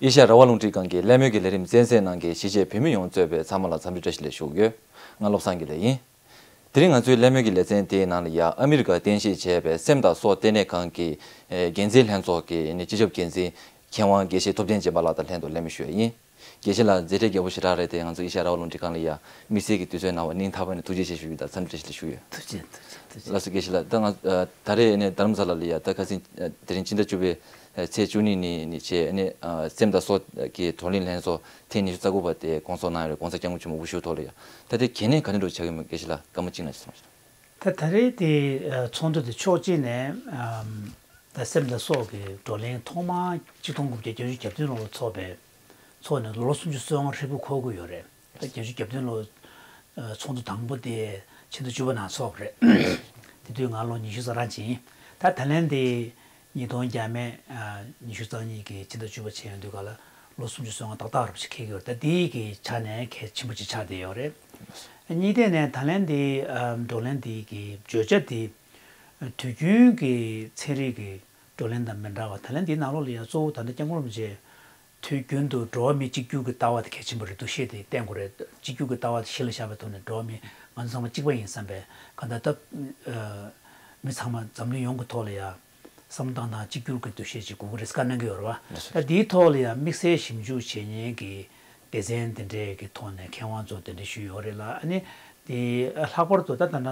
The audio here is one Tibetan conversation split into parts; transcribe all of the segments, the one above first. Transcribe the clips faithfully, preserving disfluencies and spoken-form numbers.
ཨེ་ཤ་ཡ་རང་དབང་རླུང་འཕྲིན་ཁང་གི་གླེང་མོལ་གྱི་ལས་རིམ་གསན་གཟིགས་གནང་མཁན་གཞིས་བྱེས་བོད་མི་ཡོངས་གཙོས་པའི་ཚང་མ་ལ་འཚམས་འདྲི་བཀྲ་ཤིས་བདེ་ལེགས་ཞུ་གི་ཡོད། ང་བློ་བཟང་དགེ་ལེགས་ཡིན། དེ་རིང་ང་ཚོའི་གླེང་མོལ་གྱི་ལེ་ཚན་དེའི་ནང་ལ་ཡ་ཨ་མི་རི་ཀར་རྟེན་གཞི་བྱས་པའི་སེམས་དང་སྲོག་ལྟེ་གནས་ཁང་གི་ཨེ་འགན་འཛིན་ལྷན་ཚོགས་ཀྱི་ཨ་ནི་སྤྱི་ཁྱབ་འགན་འཛིན་མཁས་དབང་དགེ་བཤེས་ཐུབ་བསྟན་སྦྱིན་པ་ལགས་དང་ལྷན་དུ་གླེང་མོལ་ཞུ་ཡ་ཡིན། དགེ་བཤེས་ལགས་མཛད་བྲེལ་རྒྱས་པོ་ཞེ་དྲག་རེད་དེ། ང་ཚོ་ཨེ་ཤ་ཡ་རང་དབང་རླུང་འཕྲིན་ཁང་ལ་ཡ་དམིགས་བསལ་གྱི་དུས་ཚོད་གནང་བར་སྙིང་ཐག་པ་ནས་ཐུགས་རྗེ་ཆེ་ཞུ་རྒྱུ་དང་འཚམས་འདྲི་བཀྲ་ཤིས་བདེ་ལེགས་ཞུ་གི་ཡོད། ཐུགས་རྗེ་ཆེ། ཐུགས་རྗེ་ཆེ། ཐུགས་རྗེ་ཆེ། ལགས་སོ། དགེ་བཤེས་ལགས། ད་ང་ཨ་ད་རེས་ཨ་ནི་རྡ་རམ་ས་ལ་ལ་ཡ་ད་ཁ་སང་ཨ་དེ་རིང་ཕྱི་ཟླ་བཅུ་པའི་ཨ་ཚེས་བཅུ་གཉིས་ཉིན་ནས་བྱས་ཨ་ནི་ཨ་སེམས་དང་སྲོག་གི་བགྲོ་གླེང་ལྷན་ཚོགས་ཐེངས་ཉི་ཤུ་རྩ་དགུ་པ་དེ་སྐོང་ཚོགས་གནང་ཡོད་རེད། ༸གོང་ས་༸སྐྱབས་མགོན་ཆེན་པོ་དབུ་བཞུགས་ཐོག་ལ་ཡ། ད་དེ་གལ་གནད་ག་འདྲ་ཆགས་ཀྱི་མོད། དགེ་བཤེས་ལགས་སྐར་མ་གཅིག་ནང་ཞིག་གསུང་རོགས། ད་ད་རེས་དེ་ཨ་ཚོགས་འདུ་དེ་ཕྱོགས་གཅིག་ནས་ཨམ་ད་སེམས་དང་སྲོག་གི་བགྲོ་གླེང་ཐོག་མ་གཅིག་སྟོང་དགུ་བརྒྱ་བརྒྱད་ཅུ་གྱ་བདུན་ལོར་ཚོགས་པའི་ཚོགས་ནས་ལོ་སུམ་ཅུ་སོ་ལྔ་ཧྲིལ་པོ་འཁོར་གྱི་ཡོད་རེད། ད་བརྒྱད་ཅུ་གྱ་བདུན་ལོ་ཨ་ཚོགས་འདུ་དང་པོ་དེ་ཕྱི་ཟླ་བཅུ་པ་ནང་ཚོགས་པ་རེད། དེ་དུས་ང་ལོ་ཉི་ཤུ་རྩ་གྲངས་ཅིག་ཡིན། ད་ད་ལན་དེ་ཉིས་སྟོང་བརྒྱ་མེད་ཨ་ཉི་ཤུ་རྩ་གཉིས་ཀྱི་ཕྱི་ཟླ་བཅུ་པ་ཕྱིན་ཡོང་དུས་ག་ལ་ལོ་སུམ་ཅུ་སོ་ལྔ་ཏག་ཏག་རབ་ཅིག་འཁེལ་གྱི་ཡོད་རེད། ད་དེའི་གི་ཆ་ནས་གལ་ཆེན་པོ་ཅིག་ཆགས་བསྡད་ཡོད་རེད། གཉིས་ཐད་ནས་ད་ལན་དེ་ཨ་བགྲོ་གླེང་དེ་གི་བརྗོད་བྱ་དེ་དུས་རྒྱུན་གྱི་ཚན་རིག་གི་བགྲོ་གླེང་དང་མི་འདྲ་བ། ད་ལན་དེའི་ནང་ལོགས་ལ་ཡང་གཙོ་བོ་ད་ལྟ་སྐྱབས་མགོན་རིན་པོ་ཆེ་དུས་རྒྱུན་དུ་འགྲོ་བ་མིའི་གཅིག་གྱུར་གྱི་ལྟ་བ་དེ་གལ་ཆེན་པོ་རེད་འདུག་ཤེས་དེ་བསྟན་དགོས་རེད། གཅིག་གྱུར་གྱི་ལྟ་བ་དེ་གཞི་ལ་བཞག་པའི་ཐོག་ནས་འགྲོ་བ་མི་ང་ཚོ་ཚང་མ་གཅིག་པ་ཡིན་བསམ་པའི་གང་ལྟར་སྟབས་ཨ་མི་ཚང་མ་འཛམ་གླིང་ཡོངས་ཀྱི་ཐོག་ལ་ཡ་བསམ་བློ་བཏང་སྟངས་གཅིག་གྱུར་གྱི་འདུ་ཤེས་ཅིག་དགོས་ཀྱི་རེད་བཀའ་གནང་གི་ཡོད་རེད་བ། ད་དེའི་ཐོག་ལ་ཡ་དམིགས་བསལ་ཞིབ་འཇུག་བྱེད་མཁན་གྱི་སྡེ་ཚན་དེ་འདྲས་ཀྱི་ཐོག་ནས་མཁས་དབང་ཚོ་དེ་འདྲས་ཞུས་ཡོད་རེད་ལ། ཨ་ནི་དེ་ལྷག་པར་དུ་ད་ད་ལྟ་ང་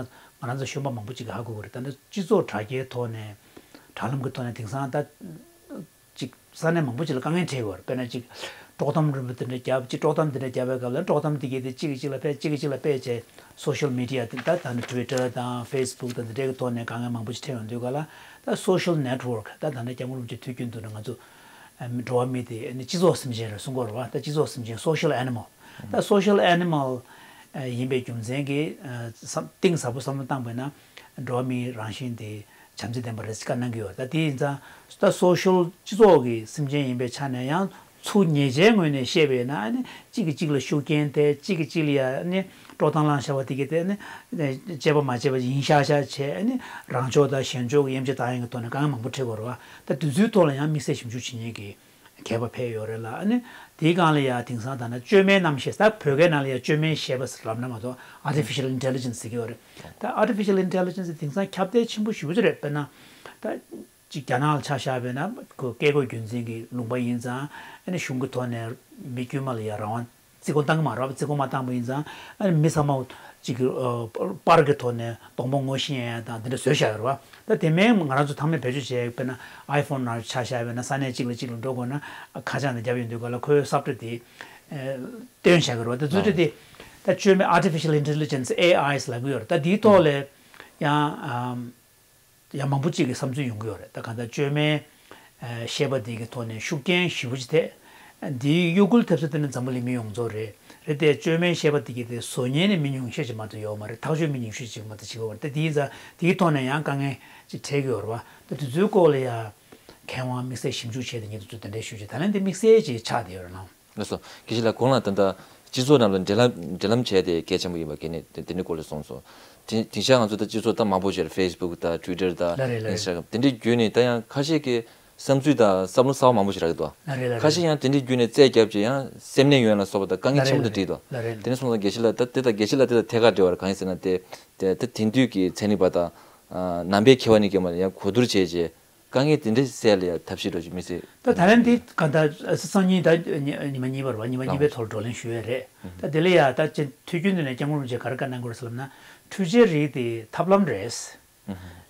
རང་ཚོ་གཞོན་པ་མང་པོ་ཅིག་གིས་ཧ་གོ་གི་རེད། ད་ལྟ་སྤྱི་ཚོགས་དྲ་རྒྱའི་ཐོག་ནས་དྲ་ལམ་གྱི་ཐོག་ནས་དེང་སང་ད་ཅིག་ས་གནས་མང་པོ་ཅིག་ལ་དཀའ་ངལ་འཕྲད་ཡོད་རེད། དཔེར་ན་ཅིག་དཀྲོག་གཏམ་རིང་པོ་དེ་འདྲ་བརྒྱབ། ཅིག་དཀྲོག་གཏམ་དེ་འདྲ་བརྒྱབ་པའི་སྐབས་ལ་དཀྲོག་གཏམ་དེ་གས་དེ་གཅིག་གིས་གཅིག་ལ་ཕན་གཅིག་གིས་གཅིག་ལ་ཕན་བྱས། སོ་ཤལ་མི་ཌི་ཡ་དེ་ད་ད་ནི་ཊུ་ཝི་ཊར་དང་ཕེ་སི་བུག་དང་དེ་འདྲའི་གི་ཐོག་ནས་དཀའ་ངལ་མང་པོ་ཅིག་འཕྲད་ཡོང་དུས་ག་ལ། ད་སོ་ཤལ་ནེཊ་ཝརཀ་ད་ད་ནི་སྐྱབས་མགོན་རིན་པོ་ཆེ་དུས་རྒྱུན་དུ་ནི་ང་ཚོ་ཨ་འགྲོ་བ་མི་དེ་ནི་སྤྱི་ཚོགས་སེམས་ཅན་རེད་གསུང་གི་ཡོད་རེད་བ། ད་སྤྱི་ཚོགས་སེམས་ཅན་སོ་ཤལ་ཨེ་ནི་མལ། ད་སོ་ཤལ་ཨེ་ནི་མལ་ཡིན་པའི་རྒྱུ་མཚན་གྱིས་ཨ་བསམ་གཏིང་ཟབ་པོ་བསམ་བློ་བཏང་པས་ན་འགྲོ་བ་མིའི་རང་བཞིན་དེ་བྱམས་བརྩེ་ལྡན་པ་རེད་ཟེར་བཀའ་གནང་གི་ཡོད། ད་དེ་ཡིན་ཙང་ད་སོ་ཤལ་སྤྱི་ཚོགས་ཀྱི་སེམས་ཅན་ཡིན་པའི་ཆ་ནས་ཡང་ཚུར་ཉེ་ཆའི་ངོས་ནས་བཤད་པས་ན་ཨ་ནི་གཅིག་གིས་གཅིག་ལ་ཤུགས་རྐྱེན་ཐེབས། གཅིག་གིས་གཅིག་ལ་ཡ་ཨ་ནི་དཀྲོག་གཏམ་བསླངས་བཞག་པ་དེ་གས་དེ་ཨ་ནི་བྱས་པ་མ་བྱས་པ་ཡིན་ཤག་ཤག་བྱས། ཨ་ནི་རང་ཕྱོགས་དང་གཞན་ཕྱོགས་ཀྱི་དབྱེ་འབྱེད་བཏང་ཡག་གི་ཐོག་ནས་དཀའ་ངལ་མང་པོ་འཕྲད་ཀྱི་ཡོད་རེད་བ། ད་དེ་ཚོའི་ཐོག་ལ་ཡང་དམིགས་བསལ་ཞིབ་འཇུག་བྱེད་མཁན་གྱི་མཁས་པ་ཕེབས་ཡོད་རེད་ལ། ཨ་ནི་དེའི་སྒང་ལ་ཡ་དེང་སང་ད་ནི་བཅོས་མའི་རྣམ་ཤེས། ད་བོད་སྐད་ནང་ལ་ཡ་བཅོས་མའི་ཤེས་པ་ཟེར་ལབ་ན་མ་གཏོགས་ཨར་ཊི་ཕི་ཤལ་ཨིན་ཊེ་ལི་ཇེན་སི་ཟེར་གྱི་ཡོད་རེད། ད་ཨར་ཊི་ཕི་ཤལ་ཨིན་ཊེ་ལི་ཇེན་སི་དེང་སང་ཁྱབ་གདལ་ཆེན་པོ་ཞེ་པོ་ཅིག་རེད། དཔེར་ན་ད་ཅིག་རྒྱ་ནག་ལ་ཆ་བཞག་པས་ན་ཁོ་བཀས་བཀོད་རྒྱུད་འཛིན་གྱི་ལུང་པ་ཡིན་ཙང་། ཨ་ནི་གཞུང་གི་ཐོག་ནས་མི་དཀྱུས་མ་ལ་ཡ་རང་དབང་བརྩི་བཀུར་བཏང་གི་མ་རེད་བ། བརྩི་བཀུར་མ་བཏང་པ་ཡིན་ཙང་ཨ་ནི་མི་ཚང་མ་ཅིག་གི་ཨ་པར་གྱི་ཐོག་ནས་གདོང་པ་ངོ་ཤེས་ཡ་དང་དེ་འདྲ་བཟོས་བཞག་ཡོད་རེད་བ། ད་དེ་མིན་ང་རང་ཚོ་ཚང་མས་བེད་སྤྱོད་བྱས། དཔེར་ན་ཨའི་ཕོན་ནང་ཆ་བཞག་པས་ན་ས་གནས་གཅིག་ལ་གཅིག་ལ་འགྲོ་དགོས་ན་ཁ་བྱང་དེ་བརྒྱབ་ཡོང་དུས་ག་ལ་ཁོའི་སོབ་ཊི་ཝེར་དེ་ཨ་སྟོན་བཞག་གི་རེད་བ། དེ་ཚོ་ཨ་དེ་ད་བཅོས་མའི་ཨར་ཊི་ཕི་ཤལ་ཨིན་ཊེ་ལི་ཇེན་སི་ཨེ་ཨའི་ལབ་ཀྱི་ཡོད་རེད། ད་དེའི་ཐོག་ལ་ཡང་ཨམ། ཡང་མང་པོ་ཅིག་གི་བསམ་ཚུལ་ཡོང་གི་ཡོད་རེད། ད་གང་ལྟར་བཅོས་མའི་ཨ་ཤེས་པ་འདི་གི་ཐོག་ནས་ཤུགས་རྐྱེན་ཞེ་པོ་ཅིག་ཐེབས། འདིའི་གཡོ་འགུལ་ཐེབས་ས་དེ་ནི་འཛམ་བུ་གླིང་མི་ཡོངས་རྫོགས་རེད། རེད་དེ་བཅོས་མའི་ཤེས་པ་འདི་གི་དེ་བཟོ་མཁན་ནི་མི་ཉུང་ཤས་ཅིག་མ་གཏོགས་ཡོད་མ་རེད། ཐག་གཅོད་མི་ཉུང་ཤས་ཅིག་མ་གཏོགས་བྱེད་ཀྱི་ཡོད་མ་རེད། ད་དེ་ཡིན་ཙང་དེའི་ཐོག་ནས་ཡང་དཀའ་ངལ་ཅིག་འཕྲད་ཀྱི་ཡོད་རེད་བ། ད་དེ་ཚོའི་སྐོར་ལ་ཡང་མཁས་དབང་དམིགས་བསལ་ཞིབ་འཇུག་བྱས་ཏེ་ངས་དེ་ཚོ་དེ་འདྲའི་ཞུ་རྒྱུ། ད་ལན་དེ་དམིགས་བསལ་ཅིག་ཆགས་བསྡད་ཡོད་རེད་ལགས། ལགས་སོ། དགེ་བཤེས་ལགས། གོང་ལ་ད་ལྟ་སྤྱི་ཚོགས་ནང་ལ་འབྲེལ་ལམ་འབྲེལ་ལམ་བྱས་ཏེ་གལ་ཆེན་པོ་ཡིན་པ་གལ་གནད་དེ་འདྲའི་སྐོར་ལ་གསུངས་སོང་། དེ་དེང་སང་ང་ཚོ་ད་སྤྱི་ཚོགས་ད་མང་པོ་ཞིག་ཕེ་སི་བུག་དང་ཊུ་ཝི་ཊར་དང་ལ་རེད་ལ་རེད། ཨིན་སི་ཊ་གྷི་རམ་དེ་འདྲའི་བརྒྱུད་ནས་ད་ཡང་ཁ་ཤས་ཀྱི་བསམ་ཚུལ་དང་བསམ་བློ་གསར་བ་མང་པོ་ཞིག་རག་གི་འདུག་ལ་རེད་ལ་རེད། ཁ་ཤས་ཡང་དེ་འདྲའི་བརྒྱུད་ནས་རྩོད་རྒྱབ་བྱས་ཡང་སེམས་ནད་ཡོང་ཡ་ལ་སོགས་པ་དང་དཀའ་ངལ་ཆེན་པོ་དང་འདྲིས་འདུག་ལ་རེད་ལ་རེད། དེ་ནས་སོང་ཙང་དགེ་བཤེས་ལགས་ད་དེ་དང་དགེ་བཤེས་ལགས་དེ་དང་ཐད་ཀར་འབྲེལ་བ་གང་ཡིན་ཟེར་ན། དེ་དེ་དེང་དུས་ཀྱི་ཚན་རིག་པ་དང་ནང་པའི་མཁས་པ་གཉིས་ཀྱི་བར་ལ་ཡང་གོ་བསྡུར་བྱས་རྗེས། དཀའ་ངལ་དེ་འདྲ་སེལ་ཡ་ཐབས་ཤེས་འདྲ་ཅིག་མི་སྲིད། ད་ད་ལན་འདི་ག་ད་སང་ཉིན་ད་ཉི་མ་གཉིས་པ་རེད་བ། ཉི་མ་གཉིས་པའི་ཐོག་ལ་བགྲོ་གླེང་ཞུ་ཡས་རེད། ད་དེ་ལ་ཡ་ད་ཅི་དུས་རྒྱུན་དུ་ནས་སྐྱབས་མགོན་རིན་པོ་ཆེས་ག་རེ་བཀའ་གནང་གི་ཡོད་རེད་ཟེར་ལབ་ན། འཕྲུལ་ཆས་རིགས་དེ་ཐབས་ལམ་རེད།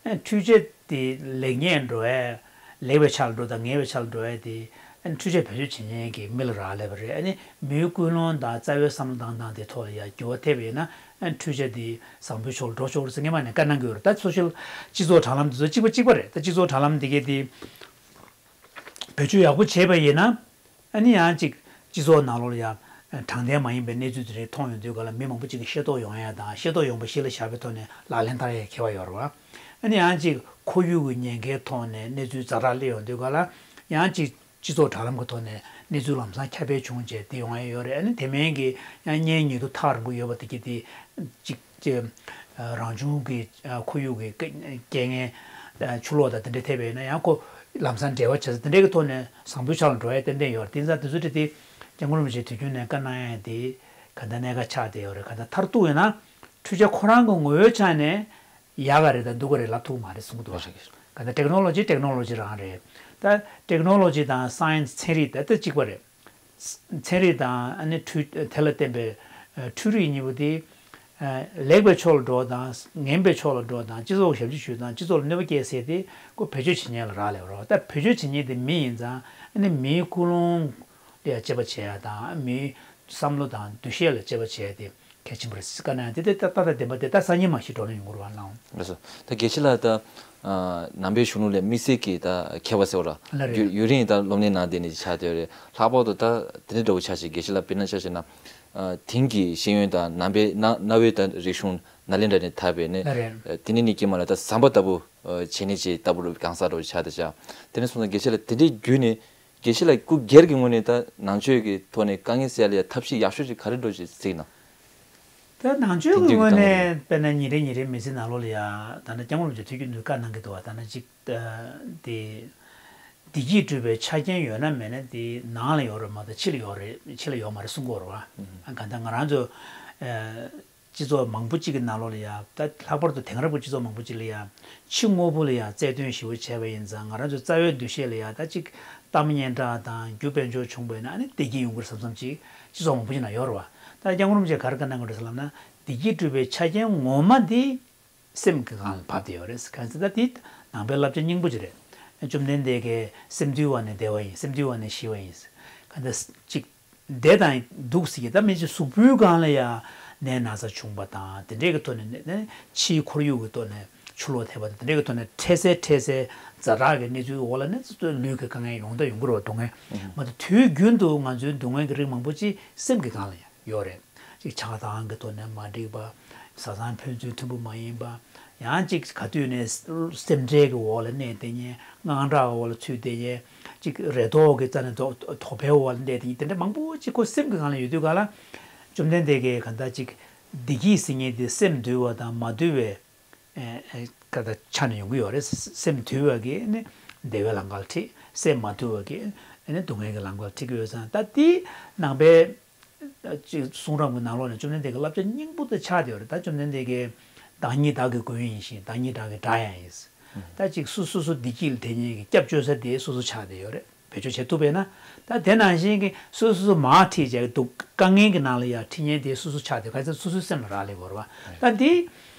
ཨ་འཕྲུལ་ཆས་དེ་ལེགས་ཉེས་འགྲོ་ཡས། ལེགས་པའི་ཆ་ལ་འགྲོ་དང་ངན་པའི་ཆ་ལ་འགྲོ་ཡས་དེ་ཨ་འཕྲུལ་ཆས་བེད་སྤྱོད་བྱེད་མཁན་གྱི་མི་ལ་རག་ལས་པ་རེད། ཨ་ནི་མིའི་ཀུན་སློང་དང་རྩ་བའི་བསམ་བློ་བཏང་སྟངས་དེ་ཐོག་ལ་ཡ་འགྱུར་བ་ཐེབས་པ་ཡིན་ན། ཨ་འཕྲུལ་ཆས་དེ་བཟང་པོའི་ཕྱོགས་ལ་འགྲོ་ཆོག་རེད་ཟེར་སྔོན་མ་ནས་བཀའ་གནང་གི་ཡོད་རེད། ད་སོ་ཤལ་སྤྱི་ཚོགས་དྲ་ལམ་དེ་ཚོ་གཅིག་པ་གཅིག་པ་རེད། ད་སྤྱི་ཚོགས་དྲ་ལམ་དེ་གས་དེ་བེད་སྤྱོད་ཡག་པོ་བྱས་པ་ཡིན་ན། ཨ་ནི་ཡང་ཅིག་སྤྱི་ཚོགས་ནང་ལོགས་ལ་ཡང་དྲང་བདེན་མ་ཡིན་པའི་གནས་ཚུལ་དེ་རིགས་མཐོང་ཡོང་དུས་ག་ལ་མི་མང་པོ་ཅིག་གིས་ཤེས་རྟོགས་ཡོང་ཡ་དང་། ཤེས་རྟོགས་ཡོང་བ་གཞི་ལ་བཞག་པའི་ཐོག་ནས་ལག་ལེན་བསྟར་ཡ་ཁེལ་བ་ཡོད་རེད་བ། ཨ་ནི་ཡང་ཅིག་ཁོར་ཡུག་གི་ཉེན་ཁའི་ཐོག་ནས་གནས་ཚུལ་ཛ་དྲག་སླེབས་ཡོང་དུས་ག་ལ་ཡང་ཅིག་སྤྱི་ཚོགས་དྲ་ལམ་གྱི་ཐོག་ནས་གནས་ཚུལ་ལམ་སང་ཁྱབ་སྤེལ་བྱུང་བྱས་དེ་ཡོང་ཡ་ཡོད་རེད། ཨ་ནི་དེ་མིན་གྱི་ཡང་གཉེན་ཉེ་དུ་ཐག་རིང་པོ་ཡོད་པ་དེ་གྱད་དེ་ཅིག་ཅིག་རང་བྱུང་གི་ཁོར་ཡུག་གི་རྐྱེན་ངན་ཆུ་ལོག་དང་དེ་འདྲ་ཐེབས་པ་ཡིན་ན་ཡང་ཁོ་ ལམ་སང་འབྲེལ་བ་བྱེད་ས་དེ་འདྲའི་གི་ཐོག་ནས་བཟང་པོའི་ཕྱོགས་ལ་འགྲོ་ཡ་ཏན་ཏན་ཡོད་རེད། དེ་ཙང་དེ་ཚོ་དེ་དེ་སྐྱབས་མགོན་རིན་པོ་ཆེ་དུས་རྒྱུན་ནས་བཀའ་གནང་ཡ་དེ་ག་འདྲ་གནད་འགག་ཆགས་བསྡད་ཡོད་རེད། ག་འདྲ་མཐར་གཏུགས་ཡོད་ན་འཕྲུལ་ཆས་ཁོ་རང་གི་ངོ་བོའི་ཆ་ནས་ཡག་ག་རེད་དང་སྡུག་ག་རེད་ལབ་ཐུབ་མ་རེད་གསུང་གི་འདུག་བ། ག་འདྲ་ཊེག་ནོ་ལོ་ཇི་ཊེག་ནོ་ལོ་ཇི་རང་རེད། ད་ཊེག་ནོ་ལོ་ཇི་དང་སའེན་སི་ཚན་རིག་ད་ལྟ་གཅིག་པ་རེད། ཚན་རིག་དང་ཨ་ནི་འཕྲུལ་དེ་ལ་བརྟེན་པའི་ཨ་འཕྲུལ་རིག་གཉིས་པོ་དེ་ཨ་ལེགས་པའི་ཕྱོགས་ལ་འགྲོ་བ་དང་ངན་པའི་ཕྱོགས་ལ་འགྲོ་བ་དང་སྤྱི་ཚོགས་ལ་ཞབས་ཕྱི་ཞུ་བ་དང་སྤྱི་ཚོགས་ལ་གནོད་པ་སྐྱེལ་ཟེར་ཏེ་ཁོ་བེད་སྤྱོད་བྱེད་མཁན་ལ་རག་ལས་པ་རེད་བ། ད་བེད་སྤྱོད་བྱེད་མཁན་དེ་མི་ཡིན་ཙང་ཨ་ནི་མིའི་ཀུན་སློང་ལ་ཡང་དཔྱད་པ་བྱེད་ཡ་དང་མིའི་བསམ་བློ་དང་འདུ་ཤེས་ལ་དཔྱད་པ་བྱེད་ཡ་དེ་གལ་ཆེན་པོ་རེད་ཟེར་བཀའ་གནང་ཡ་དེ་དེ་ཏག་ཏག་བདེན་པ་དེ་ད་སང་ཉིན་མ་གཞི་བགྲོ་གླེང་ཡོང་གི་རེད་བ་ལགས། ལགས་སོ། ད་དགེ་བཤེས་ལགས་ད་ནང་པའི་གཞུང་ལུགས་ལས་དམིགས་བསལ་གྱི་ད་མཁས་པ་ཟེར་བ་ལ་ལ་རེད། ཡུན་ཡུན་རིང་ད་སློབ་གཉེར་གནང་བསྡད་ནས་ཆགས་བསྡད་ཡོད་རེད། ལྷག་པར་དུ་ད་དེ་འདྲ་འདྲ་བོ་ཆགས་ཤིག་དགེ་བཤེས་ལགས་དཔེར་ན་ཆ་བཞག་ན་དེང་གི་ཤེས་ཡོན་དང་ནང་པའི་གནའ་གནའ་བོའི་ད་རིག་གཞུང་ནཱ་ལེནྡྲ་ནས་ཐར་བའི་ནི་ལ་རེད། དེ་ནས་ནི་ཀྱེ་མ་ལ་ད་ཟམ་པ་ལྟ་བུ་བྱས་ནས་ཅིག་ལྟ་བུ་གང་ཟག་འདྲ་བོ་ཆགས་བསྡད་ཤག་དེ་ནས་སོང་ཙང་དགེ་བཤེས་ལགས་དེ་འདྲའི་བརྒྱུད་ནས་དགེ་བཤེས་ལགས་སྐུ་སྒེར་གྱི་ངོས་ནས་ད་ནང་ཆོས་ཀྱི་ཐོག་ནས་དཀའ་ངལ་སེལ་ཡ་ལ་ཡ་ཐབས་ཤེས་ཡག་ཤོས་ཅིག་ག་རེ་འདྲ་བོ་ཅིག་གཟིགས་ན། ད་ནང་ཆོས་ཀྱི་དེང་དུས་ཀྱི་ངོས་དཀའ་ངལ་ནས་དཔེར་ན་ཉིན་རེ་ཉིན་རེ་མི་ཚེ་ནང་ལོགས་ལ་ཡ་ད་ནི་སྐྱབས་མགོན་རིན་པོ་ཆེ་དུས་རྒྱུན་དུ་བཀའ་གནང་གི་འདུག་བ། ད་ནི་གཅིག་ཨ་དེ་བདེ་སྐྱིད་སྒྲུབ་པའི་ཆ་རྐྱེན་ཡོད་ན་མེད་ན་དེ་ནང་ལ་ཡོད་རེད་མ་གཏོགས་ཕྱི་ལ་ཡོད་རེད། ཕྱི་ལ་ཡོད་མ་རེད་གསུང་གི་ཡོད་རེད་བ། ཨ་གང་ལྟར་ང་རང་ཚོ་ཨ་སྤྱི་ཚོགས་མང་པོ་གཅིག་གི་ནང་ལོགས་ལ་ཡ་ད་ལྷག་པར་དུ་དེང་རབས་ཀྱི་སྤྱི་ཚོགས་མང་པོ་གཅིག་ལ་ཡ་ཕྱི་དངོས་པོ་ལ་ཡ་རྩལ་འདོན་ཞེ་པོ་བྱས་པ་ཡིན་ཙང་ང་རང་ཚོའི་རྩ་བའི་འདུ་ཤེས་ལ་ཡ་ད་གཅིག་གཏམ་སྙན་གྲགས་དང་རྒྱུ་དཔལ་འབྱོར་བྱུང་བ་ཡིན་ན་ཨ་ནི་བདེ་སྐྱིད་ཡོང་གི་རེད་བསམ་བསམ་ཅིག་སྤྱི་ཚོགས་མང་པོ་ཅིག་ནང་ཡོད་རེད་བ། ད་སྐྱབས་མགོན་རིན་པོ་ཆེས་ག་རེ་བཀའ་གནང་གི་རེད་ཟེར་ལབ་ན་བདེ་སྐྱིད་སྒྲུབ་པའི་ཆ་རྐྱེན་ངོ་མ་འདི་སེམས་ཀྱི་སྒང་ལ་བབས་བསྡད་ཡོད་རེད། གང་ཟེར་ད་འདི་ནང་པའི་བསླབ་བྱ་སྙིང་པོ་ཅིག་རེད། བཅོམ་ལྡན་འདས་ཀྱིས་སེམས་འདུལ་བ་ནི་བདེ་བ་ཡིན། སེམས་འདུལ་བ་ནི་ཞི་བ་ཡིན། གང་ལྟར་ཅིག་བདེ་དང་སྡུག་ཟེར་གྱི་ད་མི་ཅིག་གཟུགས་པོའི་སྒང་ལ་ཡང་ནད་ན་ཚ་བྱུང་བ་དང་དེ་འདྲའི་གི་ཐོག་ནས་ནད་ནད་ཕྱིའི་ཁོར་ཡུག་གི་ཐོག་ནས་ཆུ་ལོག་ཐེབས་པ་དང་དེ་འདྲའི་གི་ཐོག་ནས་འཕྲལ་སེལ་འཕྲལ་སེལ་ཛ་དྲག་གི་གནས་ཚུལ་འོག་ལ་ནི་ལུས་ཀྱི་དཀའ་ངལ་ཡོང་ད་ཡོང་གི་རེད་བ། སྡུག་བསྔལ་མ་གཏོགས་དུས་རྒྱུན་དུ་ང་ཚོའི་སྡུག་བསྔལ་གྱི་རིགས་མང་པོ་ཅིག་སེམས་ཀྱི་སྒང་ལ་ཡང་ཡོད་རེད། ཅིག་ཆགས་སྡང་གི་ཐོག་ནས་མ་འགྲིག་པ། བཟའ་ཚང་ཕན་ཚུན་མཐུན་པོ་མ་ཡིན་པ། ཡང་ཅིག་ག་དུས་ནས་སེམས་ཁྲལ་གྱི་འོག་ལ་གནས་བསྡད་མཁན། དངངས་སྐྲག་གི་འོག་ལ་ཚུད་བསྡད་མཁན། ཅིག་རེ་དོགས་ཀྱི་རྩ་ནས་དོགས་དོགས་པའི་འོག་ལ་གནས་བསྡད་མཁན་དེ་འདྲ་མང་པོ་ཅིག་ཁོ་སེམས་ཀྱི་སྒང་ལ་ཡོད་དུས་ག་ལ། བཅོམ་ལྡན་འདས་ཀྱིས་གང་ལྟར་ཅིག་བདེ་སྐྱིད་ཟེར་མཁན་དེ་སེམས་དུལ་བ་དང་མ་དུལ་བའི་ཨེ་ཨེ་ག་ད་ཆ་ནས་ཡོང་གི་ཡོད་རེད། སེམས་དུལ་བ་གིས་ནི་བདེ་བའི་ལམ་ཁར་ཁྲིད། སེམས་མ་དུལ་བ་གིས་ནི་སྡུག་བསྔལ་གྱི་ལམ་ཁར་ཁྲིད་ཀྱི་ཡོད་ཙང་ད་དེ་ནང་པའི་ཅིག་གསུང་རབ་ཀྱི་ནང་ལོགས་ནས་བཅོམ་ལྡན་འདས་ཀྱི་བསླབ་བྱ་སྙིང་པོ་དེ་ཆགས་བསྡད་ཡོད་རེད། ད་བཅོམ་ལྡན་འདས་ཀྱིས་བདག་ཉིད་བདག་གི་མགོན་ཡིན་ཞིང་། བདག་ཉིད་བདག་གི་དགྲ་ཡང་ཡིན། ད་ཅིག་སོ་སོ་སོ་བདེ་སྐྱིད་ལ་དེ་ཉིད་ཀྱི་སྐྱབས་བཅོལ་ས་དེ་སོ་སོ་ཆགས་བསྡད་ཡོད་རེད། བེད་སྤྱོད་བྱེད་ཐུབ་པས་ན། ད་དེ་ནང་བཞིན་གྱི་སོ་སོ་སོ་མར་ཁྲིད་བྱས་ཀྱི་འདུག་དཀའ་ངལ་གྱི་ནང་ལ་ཡང་ཁྲིད་མཁན་དེ་སོ་སོ་ཆགས་བསྡད་ག་ཚོད་སོ་སོའི་སེམས་ལ་རག་ལས་དགོས་རེད་བ། ད་འདི་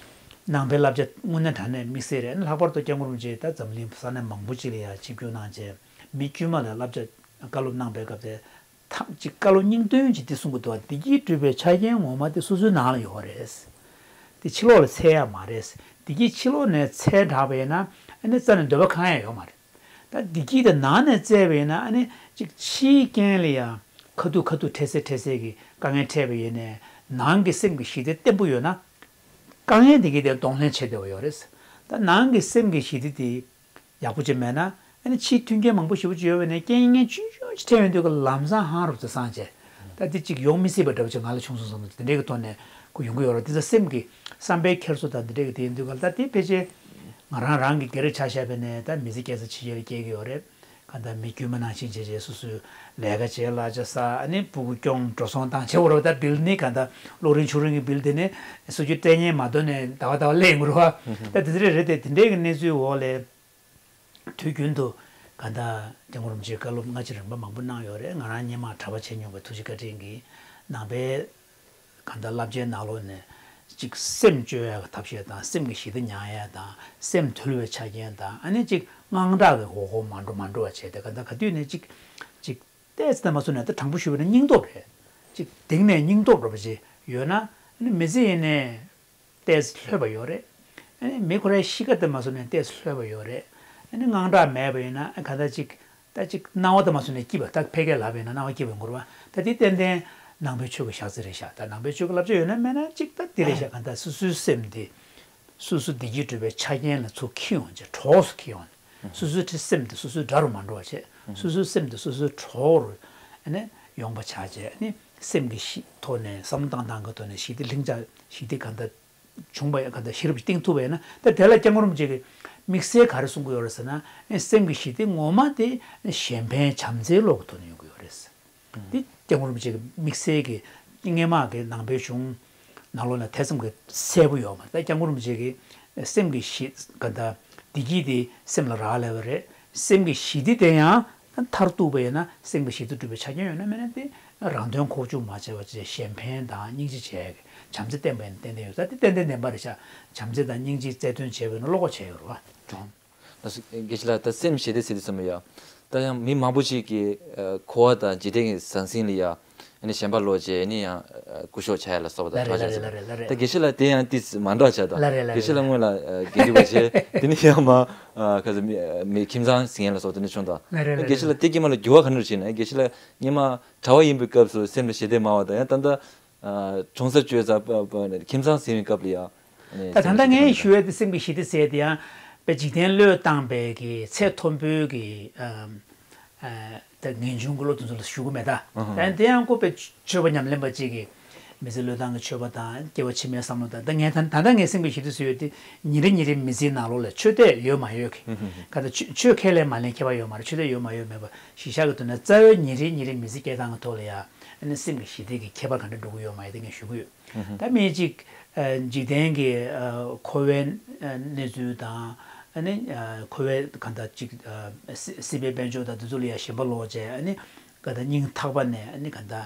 ནང་པའི་བསླབ་བྱ་དངོས་གནས་དྲང་གནས་དམིགས་བསལ་རེད། ལྷག་པར་དུ་སྐྱབས་མགོན་རིན་པོ་ཆེ་ད་འཛམ་གླིང་ས་གནས་མང་པོ་ཅིག་ལ་ཡང་ཆིབས་བསྒྱུར་གནང་བྱས་མི་དཀྱུས་མ་ལ་བསླབ་བྱ་བཀའ་སློབ་གནང་པའི་སྐབས་དེ། ཐམས་ཅད་བཀའ་སློབ་སྙིང་དོན་གྱིས་འདི་གསུང་གི་འདུག་བ། བདེ་སྐྱིད་སྒྲུབ་པའི་ཆ་རྐྱེན་ངོ་མ་དེ་སོ་སོའི་ནང་ལ་ཡོད་རེད། དེ་ཕྱི་ལོགས་ལ་འཚོལ་ཡ་མ་རེད། བདེ་སྐྱིད་ཕྱི་ལོགས་ནས་འཚོལ་དྲགས་པ་ཡིན་ན་ཨ་ནི་རྩ་ནས་འདོད་པ་ཁེངས་ཡ་ཡོད་མ་རེད། ད་བདེ་སྐྱིད་དེ་ནང་ནས་བཙལ་བ་ཡིན་ན་ཨ་ནི་ཅིག་ཕྱིའི་རྐྱེན་ལ་ཡ་ཁ་ཐུག་ཁ་ཐུག་འཕྲལ་སེལ་འཕྲལ་སེལ་གྱི་དཀའ་ངལ་འཕྲད་པ་ཡིན་ནའི་ནང་གི་སེམས་ཀྱི་ཞི་བདེ་བརྟན་པོ་ཡོད་ན། དཀའ་ངལ་དེ་གའི་དེ་གདོང་ལེན་བྱེད་བདེ་བ་ཡོད་རེད། ད་ནང་གི་སེམས་ཀྱི་ཞི་བདེ་དེ་ཡག་པོ་ཅིག་མེད་ན་ཨ་ནི་ཕྱིའི་མཐུན་རྐྱེན་མང་པོ་ཞེ་པོ་ཅིག་ཡོད་པ་ཡིན་ན་རྐྱེན་ངན་ཆུང་ཆུང་ཅིག་འཕྲད་ཡོང་དུས་ཀ་ལམ་སང་ཧང་རུབ་ཙམ་སངས་བྱས། ད་འདི་ཅིག་ཡོང་མི་སྲིད་པ་འདྲ་པོ་ཅིག་ང་ལ་བྱུང་སོང་བསམ་ཚེ་དེ་འདྲའི་གི་ཐོག་ནས་ཁོ་ཡོང་གི་ཡོད་རེད། དེ་ཚོ་སེམས་ཀྱི་བསམ་པའི་འཁྱེར་སོ་དང་དེ་འདྲའི་གི་དེ་ཡིན་དུས་ཀ་ད་དེ་ཕལ་ཆེར་ང་རང་རང་གི་སྒེར་ཆ་བཞག་པ་ཡིན་ན་ད་མི་ཚེ་སྐྱེལ་ས་ཕྱི་རྒྱལ་ལ་སྐྱེལ་གི་ཡོད་རེད། གང་ལྟར་མི་དཀྱུས་མ་ནང་བཞིན་བྱས་བྱས་སོ་སོའི་ལས་ཀ་བྱས་གླ་ཆ་ཟ། ཨ་ནི་སྤུ་གུ་སྐྱོང་འགྲོ་སོང་བཏང་བྱས་འོ་ར་བ། ད་བིལ་ནི་གང་ལྟར་གློག་རིན་ཆུ་རིན་གྱི་བིལ་དེ་ནི་སོ་སོའི་སྤྲད་མཁན་མ་གཏོགས་ནས་ཟླ་བ་ཟླ་བ་སླེབས་ཡོང་གི་རེད་བ། ད་དེ་འདྲ་རེད་དེ། དེ་འདྲའི་གི་གནས་ཚུལ་འོག་ལ་དུས་རྒྱུན་དུ་གང་ལྟར་སྐྱབས་མགོན་རིན་པོ་ཆེས་བཀའ་སློབ་སྔ་ཕྱི་རིམ་པ་མང་པོ་གནང་ཡོད་རེད། ང་རང་སྔོན་མ་གྲྭ་པ་བྱས་མྱོང་བའི་ཐུགས་རྗེ་བཀའ་དྲིན་གྱིས་ནང་པའི་གང་ལྟར་བསླབ་བྱའི་ནང་ལོགས་ནས་ཅིག་སེམས་བཅོས་ཡག་གི་ཐབས་ཤེས་དང་། སེམས་ཀྱི་ཞི་བདེ་ཉར་ཡག་དང་། སེམས་དུལ་བའི་ཆ་རྐྱེན་དང་། ཨ་ནི་ཅིག་དངངས་སྐྲག་གི་འོག་འོག་མ་འགྲོ་མ་འགྲོ་བ་བྱས་ཏེ། གང་ལྟར་ག་དུས་ནས་ཅིག་ཅིག་ཏོག་ཙམ་མ་སོང་ནས་ད་དྲང་པོ་ཞུས་པ་ན་སྙིང་སྟོབས་རེད། ཅིག་གཏིང་ནས་སྙིང་སྟོབས་འདྲ་པོ་ཅིག་ཡོད་ན་ཨ་ནི་མི་ཚེ་ཡིན་ནའི་ཏོག་ཙམ་ལྷོད་པ་ཡོད་རེད། ཨ་ནི་མི་ཁོ་རའི་གཤིས་ཀ་དེ་མ་སོང་ནས་ཏོག་ཙམ་ལྷོད་པ་ཡོད་རེད། ཨ་ནི་དངངས་སྐྲག་མེད་པ་ཡིན་ན་གང་ལྟར་ཅིག་ད་ཅིག་སྣང་བ་དེ་མ་སོང་ནས་སྐྱིད་པ། ད་ཕལ་སྐད་ལབ་པ་ཡིན་ན་སྣང་བ་སྐྱིད་པ་ཡོང་གི་རེད་བ། ད་དེ་ཏན་ཏན་ནང་པའི་ཆོས་ཀྱི་ཞག་རྩི་རེད་ཤག་ད་ནང་པའི་ཆོས་ཀྱི་བསླབ་བྱ་ཡོད་ན་མེད་ན་ཅིག་ད་འདི་རེད་ཤག་གང་ལྟར་སོ་སོའི་སེམས་དེ་སོ་སོ་བདེ་སྐྱིད་སྒྲུབ་པའི་ཆ་རྐྱེན་ལ་ཚུར་འཁྱེར་ཡོང་བྱས། གྲོགས་སུ་འཁྱེར་ཡོང་། སོ་སོའི་སེམས་དེ་སོ་སོའི་དགྲ་རུ་མ་འགྲོ་བ་བྱས། སོ་སོའི་སེམས་དེ་སོ་སོའི་གྲོགས་རུ་ཨ་ནི་ཡོང་བ་བྱས་བྱས། ཨ་ནི་སེམས་ཀྱི་ཞི་ཐོག་ནས་བསམ་བློ་བཏང་སྟངས་ཀྱི་ཐོག་ནས་ཞི་བདེ་ལྷིང་འཇགས། ཞི་བདེ་གང་ལྟར་བྱུང་བ་ཡང་གང་ལྟར་ཤེས་རབ་ཀྱིས་བསྟན་ཐུབ་པ་ཡིན་ན། ད་དེ་ལ་སྐྱབས་མགོན་རིན་པོ་ཆེ་གིས་ དམིགས་བསལ་ག་རེ་གསུང་གི་ཡོད་རེད་ཟེར་ན། སེམས་ཀྱི་ཞི་བདེ་ངོ་མ་དེ་གཞན་ཕན་བྱམས་བརྩེའི་བློ་གི་ཐོག་ནས་ཡོང་གི་ཡོད་རེད། འདི་སྐྱབས་མགོན་རིན་པོ་ཆེ་གི་དམིགས་བསལ་གྱི་སྔས་མ་གི་ནང་པའི་གཞུང་ནང་ལོགས་ལ་ཐེ་ཚོམ་གྱི་གསལ་པོ་ཡོད་མ་རེད། ད་སྐྱབས་མགོན་རིན་པོ་ཆེ་གི་སེམས་ཀྱི་ཞི་ག་ད་བདེ་སྐྱིད་དེ་སེམས་ལ་རག་ལས་པ་རེད། སེམས་ཀྱི་ཞི་བདེ་དེ་ཡང་མཐར་གཏུགས་པ་ཡིན་ན། སེམས་ཀྱི་ཞི་བདེ་སྒྲུབ་པའི་ཆ་རྐྱེན་ཡོད་ན་མེད་ན་དེ་རང་དོན་ཁོག་བཅུག་མ་བྱས་པ་བྱས། གཞན་ཕན་དང་སྙིང་རྗེ་བྱས། བྱམས་བརྩེ་བསྟན་པ་ཡིན་ན་ཏན་ཏན་ཡོད། ད་དེ་ཏན་ཏན་བདེན་པ་རེད་ཤག་བྱམས་བརྩེ་དང་སྙིང་རྗེ་རྩ་དོན་བྱས་པ་ཡིན་ན་བློ་ཁོག་བྱས་ཡོད་རེད་བ། ད་སུ་དགེ་བཤེས་ལགས། ད་སེམས་ཞི་བདེ་ཟེར་དུས་ཙམ་པ་ཡ། ད་ཡང་མི་མང་པོ་ཞིག་གིས་ཨ་འཁོར་བ་དང་འཇིག་རྟེན་གྱི་ཟང་ཟིང་ལ་ཡ། ཨ་ནི་ཞེན་པ་ལོག་བྱས། ཨ་ནི་ཡང་ཨ་སྐུ་ཞབས་བྱ་ཡ་ལ་སོགས་པ་དང་ལ་རེད་ཁྲ་ཆ་ལ་རེད་ལ་རེད་ལ་རེད། ད་དགེ་བཤེས་ལགས་དེ་ཡང་ཏིས་མ་འདྲ་ཆ་ད། ལ་རེད་ལ་དགེ་བཤེས་ལགས་རེད། སྔོན་ལ་ཨ་དགེ་འདུན་པ་བྱས། དེ་ནི་ཡང་མ་ཨ་ཁ་ས་མི་མི་ཁྱིམ་ཚང་ཟིང་ཡ་ལ་སོགས་དེ་ནི་བྱུང་ད། ལ་རེད་ལ་ད་དགེ་བཤེས་ལགས་དེ་སྐྱེས་མ་ལ་འགྱུར་བ་ག་འདྲ་ཕྱིན་ན། དགེ་བཤེས་ལགས་སྔོན་མ་གྲྭ་པ་ཡིན་པའི་སྐབས་སུ་སེམས་ལ་ཞི་བདེ་མང་བ་དང་། ཡང་ད་ལྟ་ཨ་གྲོང་གསེབ་བྱོས་ཙང་ཁྱིམ་ཚང་ཟིང་བའི་སྐབས་ལ་ཡ། ཨ་ནི་ད་ད་སེམས་ལ་ལྟ་ཞི་བདེ་ངས་ག་འདྲ་ཞུ་ཡ་དེ་སེམས་ཀྱི་ཞི་བདེ་ཟེར་དེ་ཡང་དཔེ་འཇིག་རྟེན་བློས་བཏང་པའི་གི་ཚད་མཐོན་པོའི་གི་ཨ་ཨ་ད་ངེས་འབྱུང་གི་བློ་དེ་ཚོ་ལ་ཞུ་གི་མེད་ད། ཨ་ཧ། ད་དེ་ཡང་ཁོ་དཔེ་ཆོས་པ་ཉམས་ལེན་པ་གཅིག་གི་མི་ཚེ་བློས་བཏང་གི་ཆོས་པ་དང་སྐྱེ་བ་ཕྱི་མའི་བསམ་བློ་དང་། ད་ངས་ད་ད་ལྟ་ངས་སེམས་ཀྱི་ཞི་བདེ་ཟེར་ཡོད་དེ་ཉིན་རེ་ཉིན་རེའི་མི་ཚེའི་ནང་ལོགས་ལ་ཆོས་དད་ཡོད་མ་ཡོད་གི་ཨ་ཧ་ཧ། ག་ད་ཆོས་ཆོས་ཁས་ལེན་མ་ལེན་ཁྱད་པར་ཡོད་མ་རེད། ཆོས་དད་ཡོད་མ་ཡོད་མེད་པ་གཞི་བཞག་གི་ཐོག་ནས་རྩ་བའི་ཉིན་རེ་ཉིན་རེའི་མི་ཚེ་སྐྱེལ་སྟངས་ཀྱི་ཐོག་ལ་ཡ། ཨ་ནི་སེམས་ཀྱི་ཞི་བདེ་གི་ཁྱད་པར་ག་འདྲ་འགྲོ་གི་ཡོད་མ་ཡོད་དེ་ངས་ཞུ་གི་ཡོད། ད་མི་གཅིག་ཨ་འཇིག་རྟེན་གྱི་ཨ་འཁོར་བའི་ཨ་གནས་ཚུལ་དང་། ཨ་ནི་ཨ་འཁོར་བའི་གང་ལྟར་གཅིག་ཨ་སྲི་སྲིད་པའི་དཔལ་འབྱོར་དང་དེ་ཚོ་ལ་ཡ་ཞེན་པ་ལོག་བྱས། ཨ་ནི་གང་ལྟར་སྙིང་ཐག་པ་ནས། ཨ་ནི་གང་ལྟར་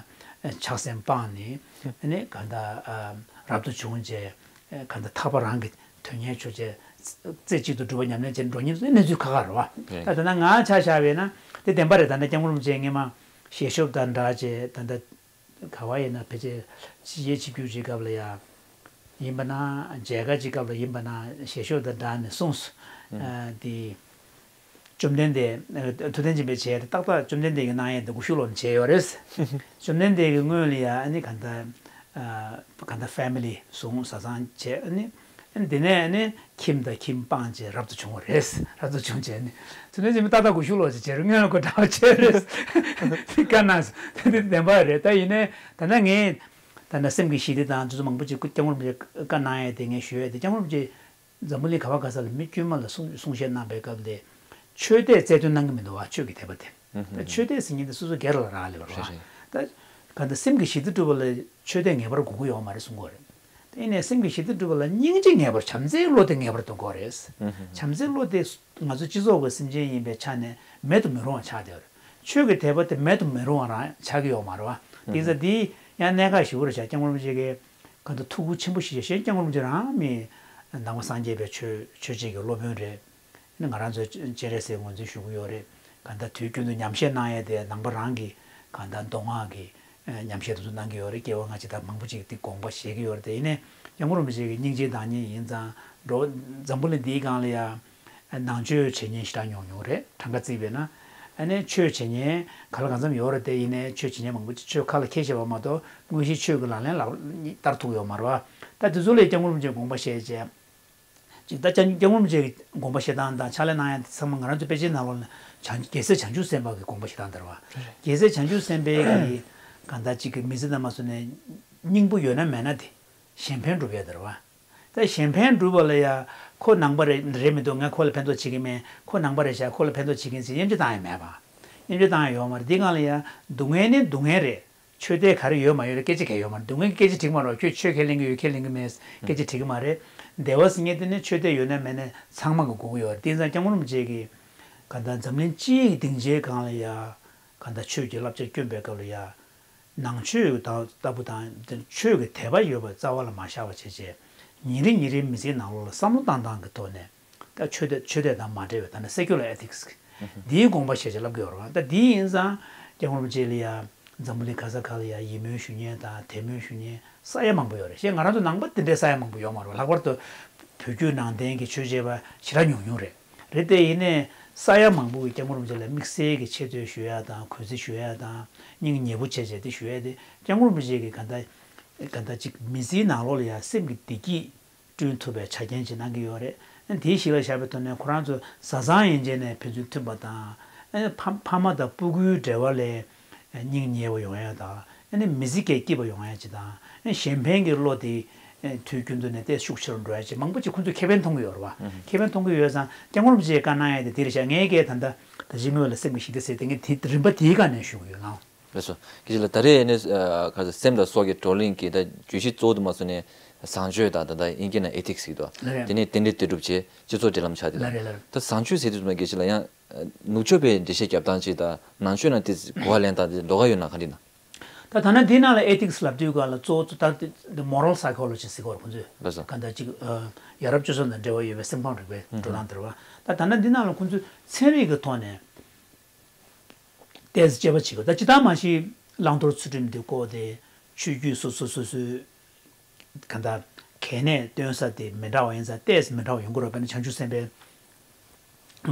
ཆགས་སེམས་སྤངས་ནས། ཨ་ནི་གང་ལྟར་ཨ་རབ་ཏུ་བྱུང་བྱས། ཨ་གང་ལྟར་ཐར་པ་རང་གི་དོན་གཉེར་ཆོས་བྱས། རྩེ་གཅིག་ཏུ་སྒྲུབ་པ་ཉམས་ལེན་བྱས་འགྲོ་མཁན་ཚོའི་གནས་ཚུལ་ཁག་ཁག་རེད་བ། ད་ད་ལྟ་ང་ཆ་བཞག་པས་ན་དེ་བདེན་པ་རེད། ད་ལྟ་སྐྱབས་མགོན་རིན་པོ་ཆེ་སྔོན་མ་ཞལ་ཤོབ་དང་སྦྲགས་བྱས། ད་ལྟ་ག་བ་ཡིན་ན་ཕལ་ཆེར་ཕྱི་རྒྱལ་ཆིབས་བསྒྱུར་གྱི་སྐབས་ལ་ཡ་ཡིན་པ་ན། མཇལ་ཁ་གྱི་སྐབས་ལ་ཡིན་པ་ན་ཞལ་ཤོབ་དང་སྦྲགས་ནས་གསུངས་སོང་། ཨ་དེ་བཅོམ་ལྡན་འདས་ཐུབ་བསྟན་སྦྱིན་པས་བྱས་ཏེ་ཏག་ཏག་བཅོམ་ལྡན་འདས་ཀྱིས་གནང་ཡས་དེ་སྒུག་ཤུགས་ལོག་ནས་བྱས་ཡོད་རེད། བཅོམ་ལྡན་འདས་ཀྱིས་སྔོན་ལ་ཡ་ཨ་ནི་གང་ལྟར་ཨ་གང་ལྟར་ཕེ་མི་ལི་བཟུང་བཟའ་ཚང་བྱས། ཨ་ནི་ཨ་ནི་དེ་ནས་ཨ་ནི་ཁྱིམ་དང་ཁྱིམ་སྤངས་བྱས་རབ་ཏུ་བྱུང་བ་རེད། རབ་ཏུ་བྱུང་བྱས་ནས་ཐུབ་བསྟན་སྦྱིན་པས་ཏག་ཏག་སྒུག་ཤུགས་ལོག་བྱས་བྱས་རེད། སྔོན་ལ་ཁོ་གྲྭ་པ་བྱས་རེད། དེ་བཀའ་གནང་སོང་། དེ་བདེན་པ་རེད། ད་ཡིན་ནའི་ད་ལྟ་ངས་ད་ལྟ་སེམས་ཀྱི་ཞི་བདེ་དང་དེ་ཚོ་མང་པོ་ཅིག་སྐྱབས་མགོན་རིན་པོ་ཆེས་བཀའ་གནང་ཡས་དེ་ངས་ཞུ་ཡས་དེ། སྐྱབས་མགོན་རིན་པོ་ཆེ་འཛམ་བུ་གླིང་ག་བ་ག་ས་ལ་མི་དཀྱུས་མ་ལ་གསུང་གསུང་བཤད་གནང་པའི་སྐབས་དེ་ཆོས་དད་རྩལ་འདོན་གནང་གི་མི་འདུག་བ། ཆོས་ཀྱི་དད་པ་དེ། ད་ཆོས་དད་ཟེར་མཁན་དེ་སོ་སོ་སྒེར་ལ་རག་ལས་པ་རེད་བ། ད་གང་ལྟར་སེམས་ཀྱི་ཞི་བདེ་སྒྲུབ་པ་ལ་ཆོས་དད་ངེས་པར་དགོས་ཀྱི་ཡོད་མ་རེད་གསུང་གི་ཡོད་རེད། དེ་ནས་སེམས་ཀྱི་ཞི་བདེ་སྒྲུབ་པ་ལ་སྙིང་རྗེ་ངེས་པར། བྱམས་བརྩེའི་བློ་དེ་ངེས་པར་དུ་དགོས་རེད། བྱམས་བརྩེའི་བློ་དེ་ང་ཚོ་སྤྱི་ཚོགས་ཀྱི་སེམས་ཅན་ཡིན་པའི་ཆ་ནས་མེད་དུ་མི་རུང་བ་ཆགས་བསྡད་ཡོད་རེད། ཆོས་ཀྱི་དད་པ་དེ་མེད་དུ་མི་རུང་བ་རང་ཆགས་ཀྱི་ཡོད་མ་རེད་བ། དེ་ཡིན་ཙང་འདི་ཡང་གནད་འགག་ཞེ་པོ་རེད་ཤག་སྐྱབས་མགོན་རིན་པོ་ཆེ་གིས་གང་ལྟར་ཐུགས་ཁུར་ཆེན་པོ་ཞིག་བཞེས། གཞན་སྐྱབས་མགོན་རིན་པོ་ཆེ་རང་མི་ནང་པ་སངས་རྒྱས་པའི་ཆོས་ཆོས་བྱེད་ཀྱི་སློབ་དཔོན་རེད། ནི་ང་རང་ཚོ་སྤྱན་རས་གཟིགས་ངོས་འཛིན་ཞུ་གི་ཡོད་རེད། གང་ལྟར་དུས་རྒྱུན་དུ་ཉམས་བཞེས་གནང་ཡས་དེ་ནང་པ་རང་གི་གང་ལྟར་མདོ་སྔགས་ཀྱི་ཨ་ཉམས་བཞེས་དེ་ཚོ་གནང་གི་ཡོད་རེད། སྐྱེ་བ་སྔ་ཕྱི་དང་མང་པོ་ཅིག་དེ་དགོངས་པ་བཞེས་ཀྱི་ཡོད་རེད། དེ་ཡིན་ནའི་སྐྱབས་མགོན་རིན་པོ་ཆེ་གི་སྙིང་རྗེའི་བདག་ཉིད་ཡིན་ཙང་། འགྲོ་འཛམ་བུ་གླིང་འདིའི་སྒང་ལ་ཡ་ནང་ཆོས་བྱེད་མཁན་ཞེ་དྲག་ཉུང་ཉུང་རེད། གྲངས་ཀ་བརྩིས་པས་ན། ཨ་ནི་ཆོས་བྱེད་མཁན་ག་ལ་གང་འཚམ་ཡོད་རེད། དེ་ཡིན་ནའི་ཆོས་བྱེད་མཁན་མང་པོ་ཅིག་ཆོས་ཁ་ལ་འཁྱེར་བཞག་པ་མ་གཏོགས་དངོས་གཞིའི་ཆོས་ཀྱི་ལག་ལེན་ལག་བསྟར་ཐུབ་ཡོད་མ་རེད་བ། ད་དེ་ཚོ་ལ་སྐྱབས་མགོན་རིན་པོ་ཆེས་དགོངས་པ་བཞེས་བྱས། ཅིག་ད་སྐྱབས་སྐྱབས་མགོན་རིན་པོ་ཆེ་གི་དགོངས་པ་བཞེས་སྟངས་དང་ཕྱག་ལས་གནང་ཡ་དེ་ཚང་མ་ང་རང་ཚོ་དཔེ་ཆའི་ནང་ལོགས་ནས་བྱང་རྒྱལ་སྲས་བྱང་ཆུབ་སེམས་དཔའ་གི་དགོངས་པ་བཞེས་སྟངས་དེ་རེད་བ། རེད། རྒྱལ་སྲས་བྱང་ཆུབ་སེམས་དཔའི་གི་གང་ལྟར་ཅིག་གི་མི་ཚེ་ནང་མ་སོང་ནས་སྙིང་པོ་ཡོད་ན་མེད་ན་དེ་གཞན་ཕན་སྒྲུབ་ཡ་དེ་རེད་བ། ད་གཞན་ཕན་སྒྲུབ་པ་ལ་ཡ་ཁོ་ནང་པ་རེད་རེད་མི་འདུག་ངས་ཁོ་ལ་ཕན་ཐོགས་བྱེད་ཀྱི་མེད། ཁོ་ནང་པ་རེད་ཤག་ཁོ་ལ་ཕན་ཐོགས་བྱེད་ཀྱི་ཡིན་ཟེར་དབྱེ་འབྱེད་བཏང་ཡ་མེད་པ། དབྱེ་འབྱེད་བཏང་ཡ་ཡོད་མ་རེད། འདི་སྒང་ལ་ཡ་སྡུག་བསྔལ་ནི་སྡུག་བསྔལ་རེད། ཆོས་དད་ག་རེ་ཡོད་མ་ཡོད་ལ་སྐད་ཆ་གང་ཡང་ཡོད་མ་རེད། སྡུག་བསྔལ་གྱི་སྐད་ཆ་དྲི་གི་མ་རེད། ཁྱོད་ཆོས་ཁས་ལེན་གྱི་ཡོད་ཁས་ལེན་གྱི་མེད་སྐད་ཆ་དྲི་གི་མ་རེད། བདེ་བ་ཟེར་མཁན་དེ་ནི་ཆོས་དད་ཡོད་ན་མེད་ན་ཚང་མ་གི་དགོས་ཀྱི་ཡོད་རེད། དེ་ཡིན་ཙང་སྐྱབས་མགོན་རིན་པོ་ཆེ་གིས་གང་ལྟར་འཛམ་གླིང་སྤྱི་ཡི་སྡིངས་ཆའི་སྒང་ལ་ཡ་གང་ལྟར་ཆོས་ཀྱི་བསླབ་བྱ་བསྐྱོན་པའི་སྐབས་ལ་ཡ་ནང་ཆོས་དང་ལྟ་བུ་དང་དེ་ཆོས་ཀྱི་དད་པ་ཡོད་པ་རྩ་བ་ལ་མ་བཞག་པ་བྱས་བྱས་ཉིན་རེ་ཉིན་རེའི་མི་ཚེའི་ནང་ལོགས་ལ་བསམ་བློ་བཏང་སྟངས་ཀྱི་ཐོག་ནས། ད་ཆོས་དད་ཆོས་དད་དང་མ་འབྲེལ་བའི་ད་ནི་secular ethics་གི་འདིའི་དགོངས་པ་བཞེས་བྱས་ལབ་ཀྱི་ཡོད་རེད་བ། ད་འདི་ཡིན་ཙང་སྐྱབས་མགོན་རིན་པོ་ཆེ་ལ་ཡ་འཛམ་བུ་གླིང་ག་ས་ག་ལ་ཡ་ཡིད་སྨོན་ཞུ་མཁན་དང་དད་སྨོན་ཞུ་མཁན་ས་ཡ་མང་པོ་ཡོད་རེད། གཞན་ང་རང་ཚོ་ནང་པ་དེ་འདྲའི་ས་ཡ་མང་པོ་ཡོད་མ་རེད་བ། ལྷག་པར་དུ་བོད་བརྒྱུད་ནང་བསྟན་གྱི་ཆོས་བྱེད་པ་ཞེ་དྲག་ཉུང་ཉུང་རེད། རེད་དེ་ཡིན་ནའི་ས་ཡ་མང་པོ་གིས་སྐྱབས་མགོན་རིན་པོ་ཆེ་ལ་དམིགས་བསལ་གྱི་ཆེ་བསྟོད་ཞུ་ཡ་དང་གུས་བརྩི་ཞུ་ཡ་དང་སྙིང་ཉེ་པོ་བྱས་བྱས་དེ་ཞུ་ཡ་དེ་སྐྱབས་མགོན་རིན་པོ་ཆེ་གི་ག་ད་ག་ད་ཅིག་མི་ཚེའི་ནང་ལོགས་ལ་ཡ་སེམས་ཀྱི་བདེ་སྐྱིད་བསྐྲུན་ཐུབ་པའི་ཆ་རྐྱེན་ཅིག་གནང་གི་ཡོད་རེད། དེའི་གཞི་ལ་བཞག་པའི་ཐོག་ནས་ཁོ་རང་ཚོ་བཟའ་ཚང་ཡན་ཆད་ནས་ཕན་ཚུན་མཐུན་པ་དང་། ཕ་ཕ་མ་དང་སྤུ་གུའི་འབྲེལ་བ་ལ་སྙིང་ཉེ་བ་ཡོང་ཡ་དང་། མི་ཚེ་སྐྱིད་པ་ཡོང་ཡ་ཅིག་དང་། གཞན་ཕན་གྱི་བློ་དེ་ དུས་རྒྱུན་དུ་ནས་ཏོག་ཙམ་ཤུགས་ཆེ་རུ་འགྲོ་ཡ་ཅིག་མང་པོ་ཅིག་ཁོང་ཚོས་ཁེ་ཕན་མཐོང་གི་ཡོད་རེད་བ། ཁེ་ཕན་མཐོང་གི་ཡོད་ཙང་སྐྱབས་མགོན་རིན་པོ་ཆེས་བཀའ་གནང་ཡ་དེ་དེ་རེད་ཤག་ངས་ཀྱིས་ད་ལྟ་ད་གཞི་མི་བ་ལ་སེམས་ཀྱི་ཞི་བདེ་ཟེར་དེ་ངས་དེ་རིམ་པ་དེའི་སྒང་ནས་ཞུ་གི་ཡོད་ལགས། ལགས་སོ། སྐད་ཆ་ལ་ད་རེས་ནི་ཁ་ས་སེམས་དང་སྲོག་གི་བགྲོ་གླེང་གི་ད་བརྗོད་གཞི་གཙོ་བོ་དུ་མ་སོང་ནས་བཟང་སྤྱོད་དང་ད་ལྟ་དབྱིན་སྐད་ནང་ཨེ་ཐིག་སི་ཟེར་གི་འདུག་ལགས་རེད། དེ་ནས་རྟེན་འབྲེལ་ལྟ་གྲུབ་བྱས་སྤྱི་ཚོགས་འབྲེལ་ལམ་ཆགས་དེ་ལ། ལགས་རེད་ལགས་རེད། ད་བཟང་སྤྱོད་ཟེར་དུས་དུ་མ་སྐད་ཆ་ལ་ཡང་ནུབ་ཕྱོགས་པའི་འགྲེལ་བཤད་རྒྱབ་སྟངས་ཅིག་དང་ནང་ཆོས་ནང་དེ་གོ་བ་ལེན་སྟངས་དེ་ལོགས་ཀ་ཡོད་ན་ག་འདྲ་ཡིན་ན། ད་ད་ན་འདི་ནང་ལ་ཨེ་ཐིག་སི་ལབ་དུས་ག་ལ་གཙོ་བོ་ད་འདི་མོ་རལ་སའི་ཁོ་ལོ་ཇི་ཟེར་གི་ཡོད་རེད་ཁོང་ཚོས། ལགས་སོ། ག་འདྲ་ཅིག་ཡ་རབས་སྤྱོད་བཟང་དང་འབྲེལ་བ་ཡོད་པའི་སེམས་ཁམས་རིག་པའི་འགྲོ་སྟངས་དེ་རེད་བ། ད་ད་ན་འདི་ནང་ལ་ཁོང་ཚོས་ཚན་རིག་གི་ཐོག་ནས། ཏོག་ཙམ་དཔྱད་པ་བྱེད་དགོས། ད་སྤྱིར་བཏང་མ་གཞི་བླང་དོར་ཚུལ་ཁྲིམས་འདི་སྐོར་དེ་ཆོས་བརྒྱུད་སོ་སོ་སོ་སོའི་གང་ལྟར་གལ་གནད་སྟོན་ས་དེ་མི་འདྲ་བ་ཡིན་ཙང་ཏོག་ཙམ་མི་འདྲ་བ་ཡོང་གི་རེད། དཔེར་ན་བྱང་ཆུབ་སེམས་དཔའི་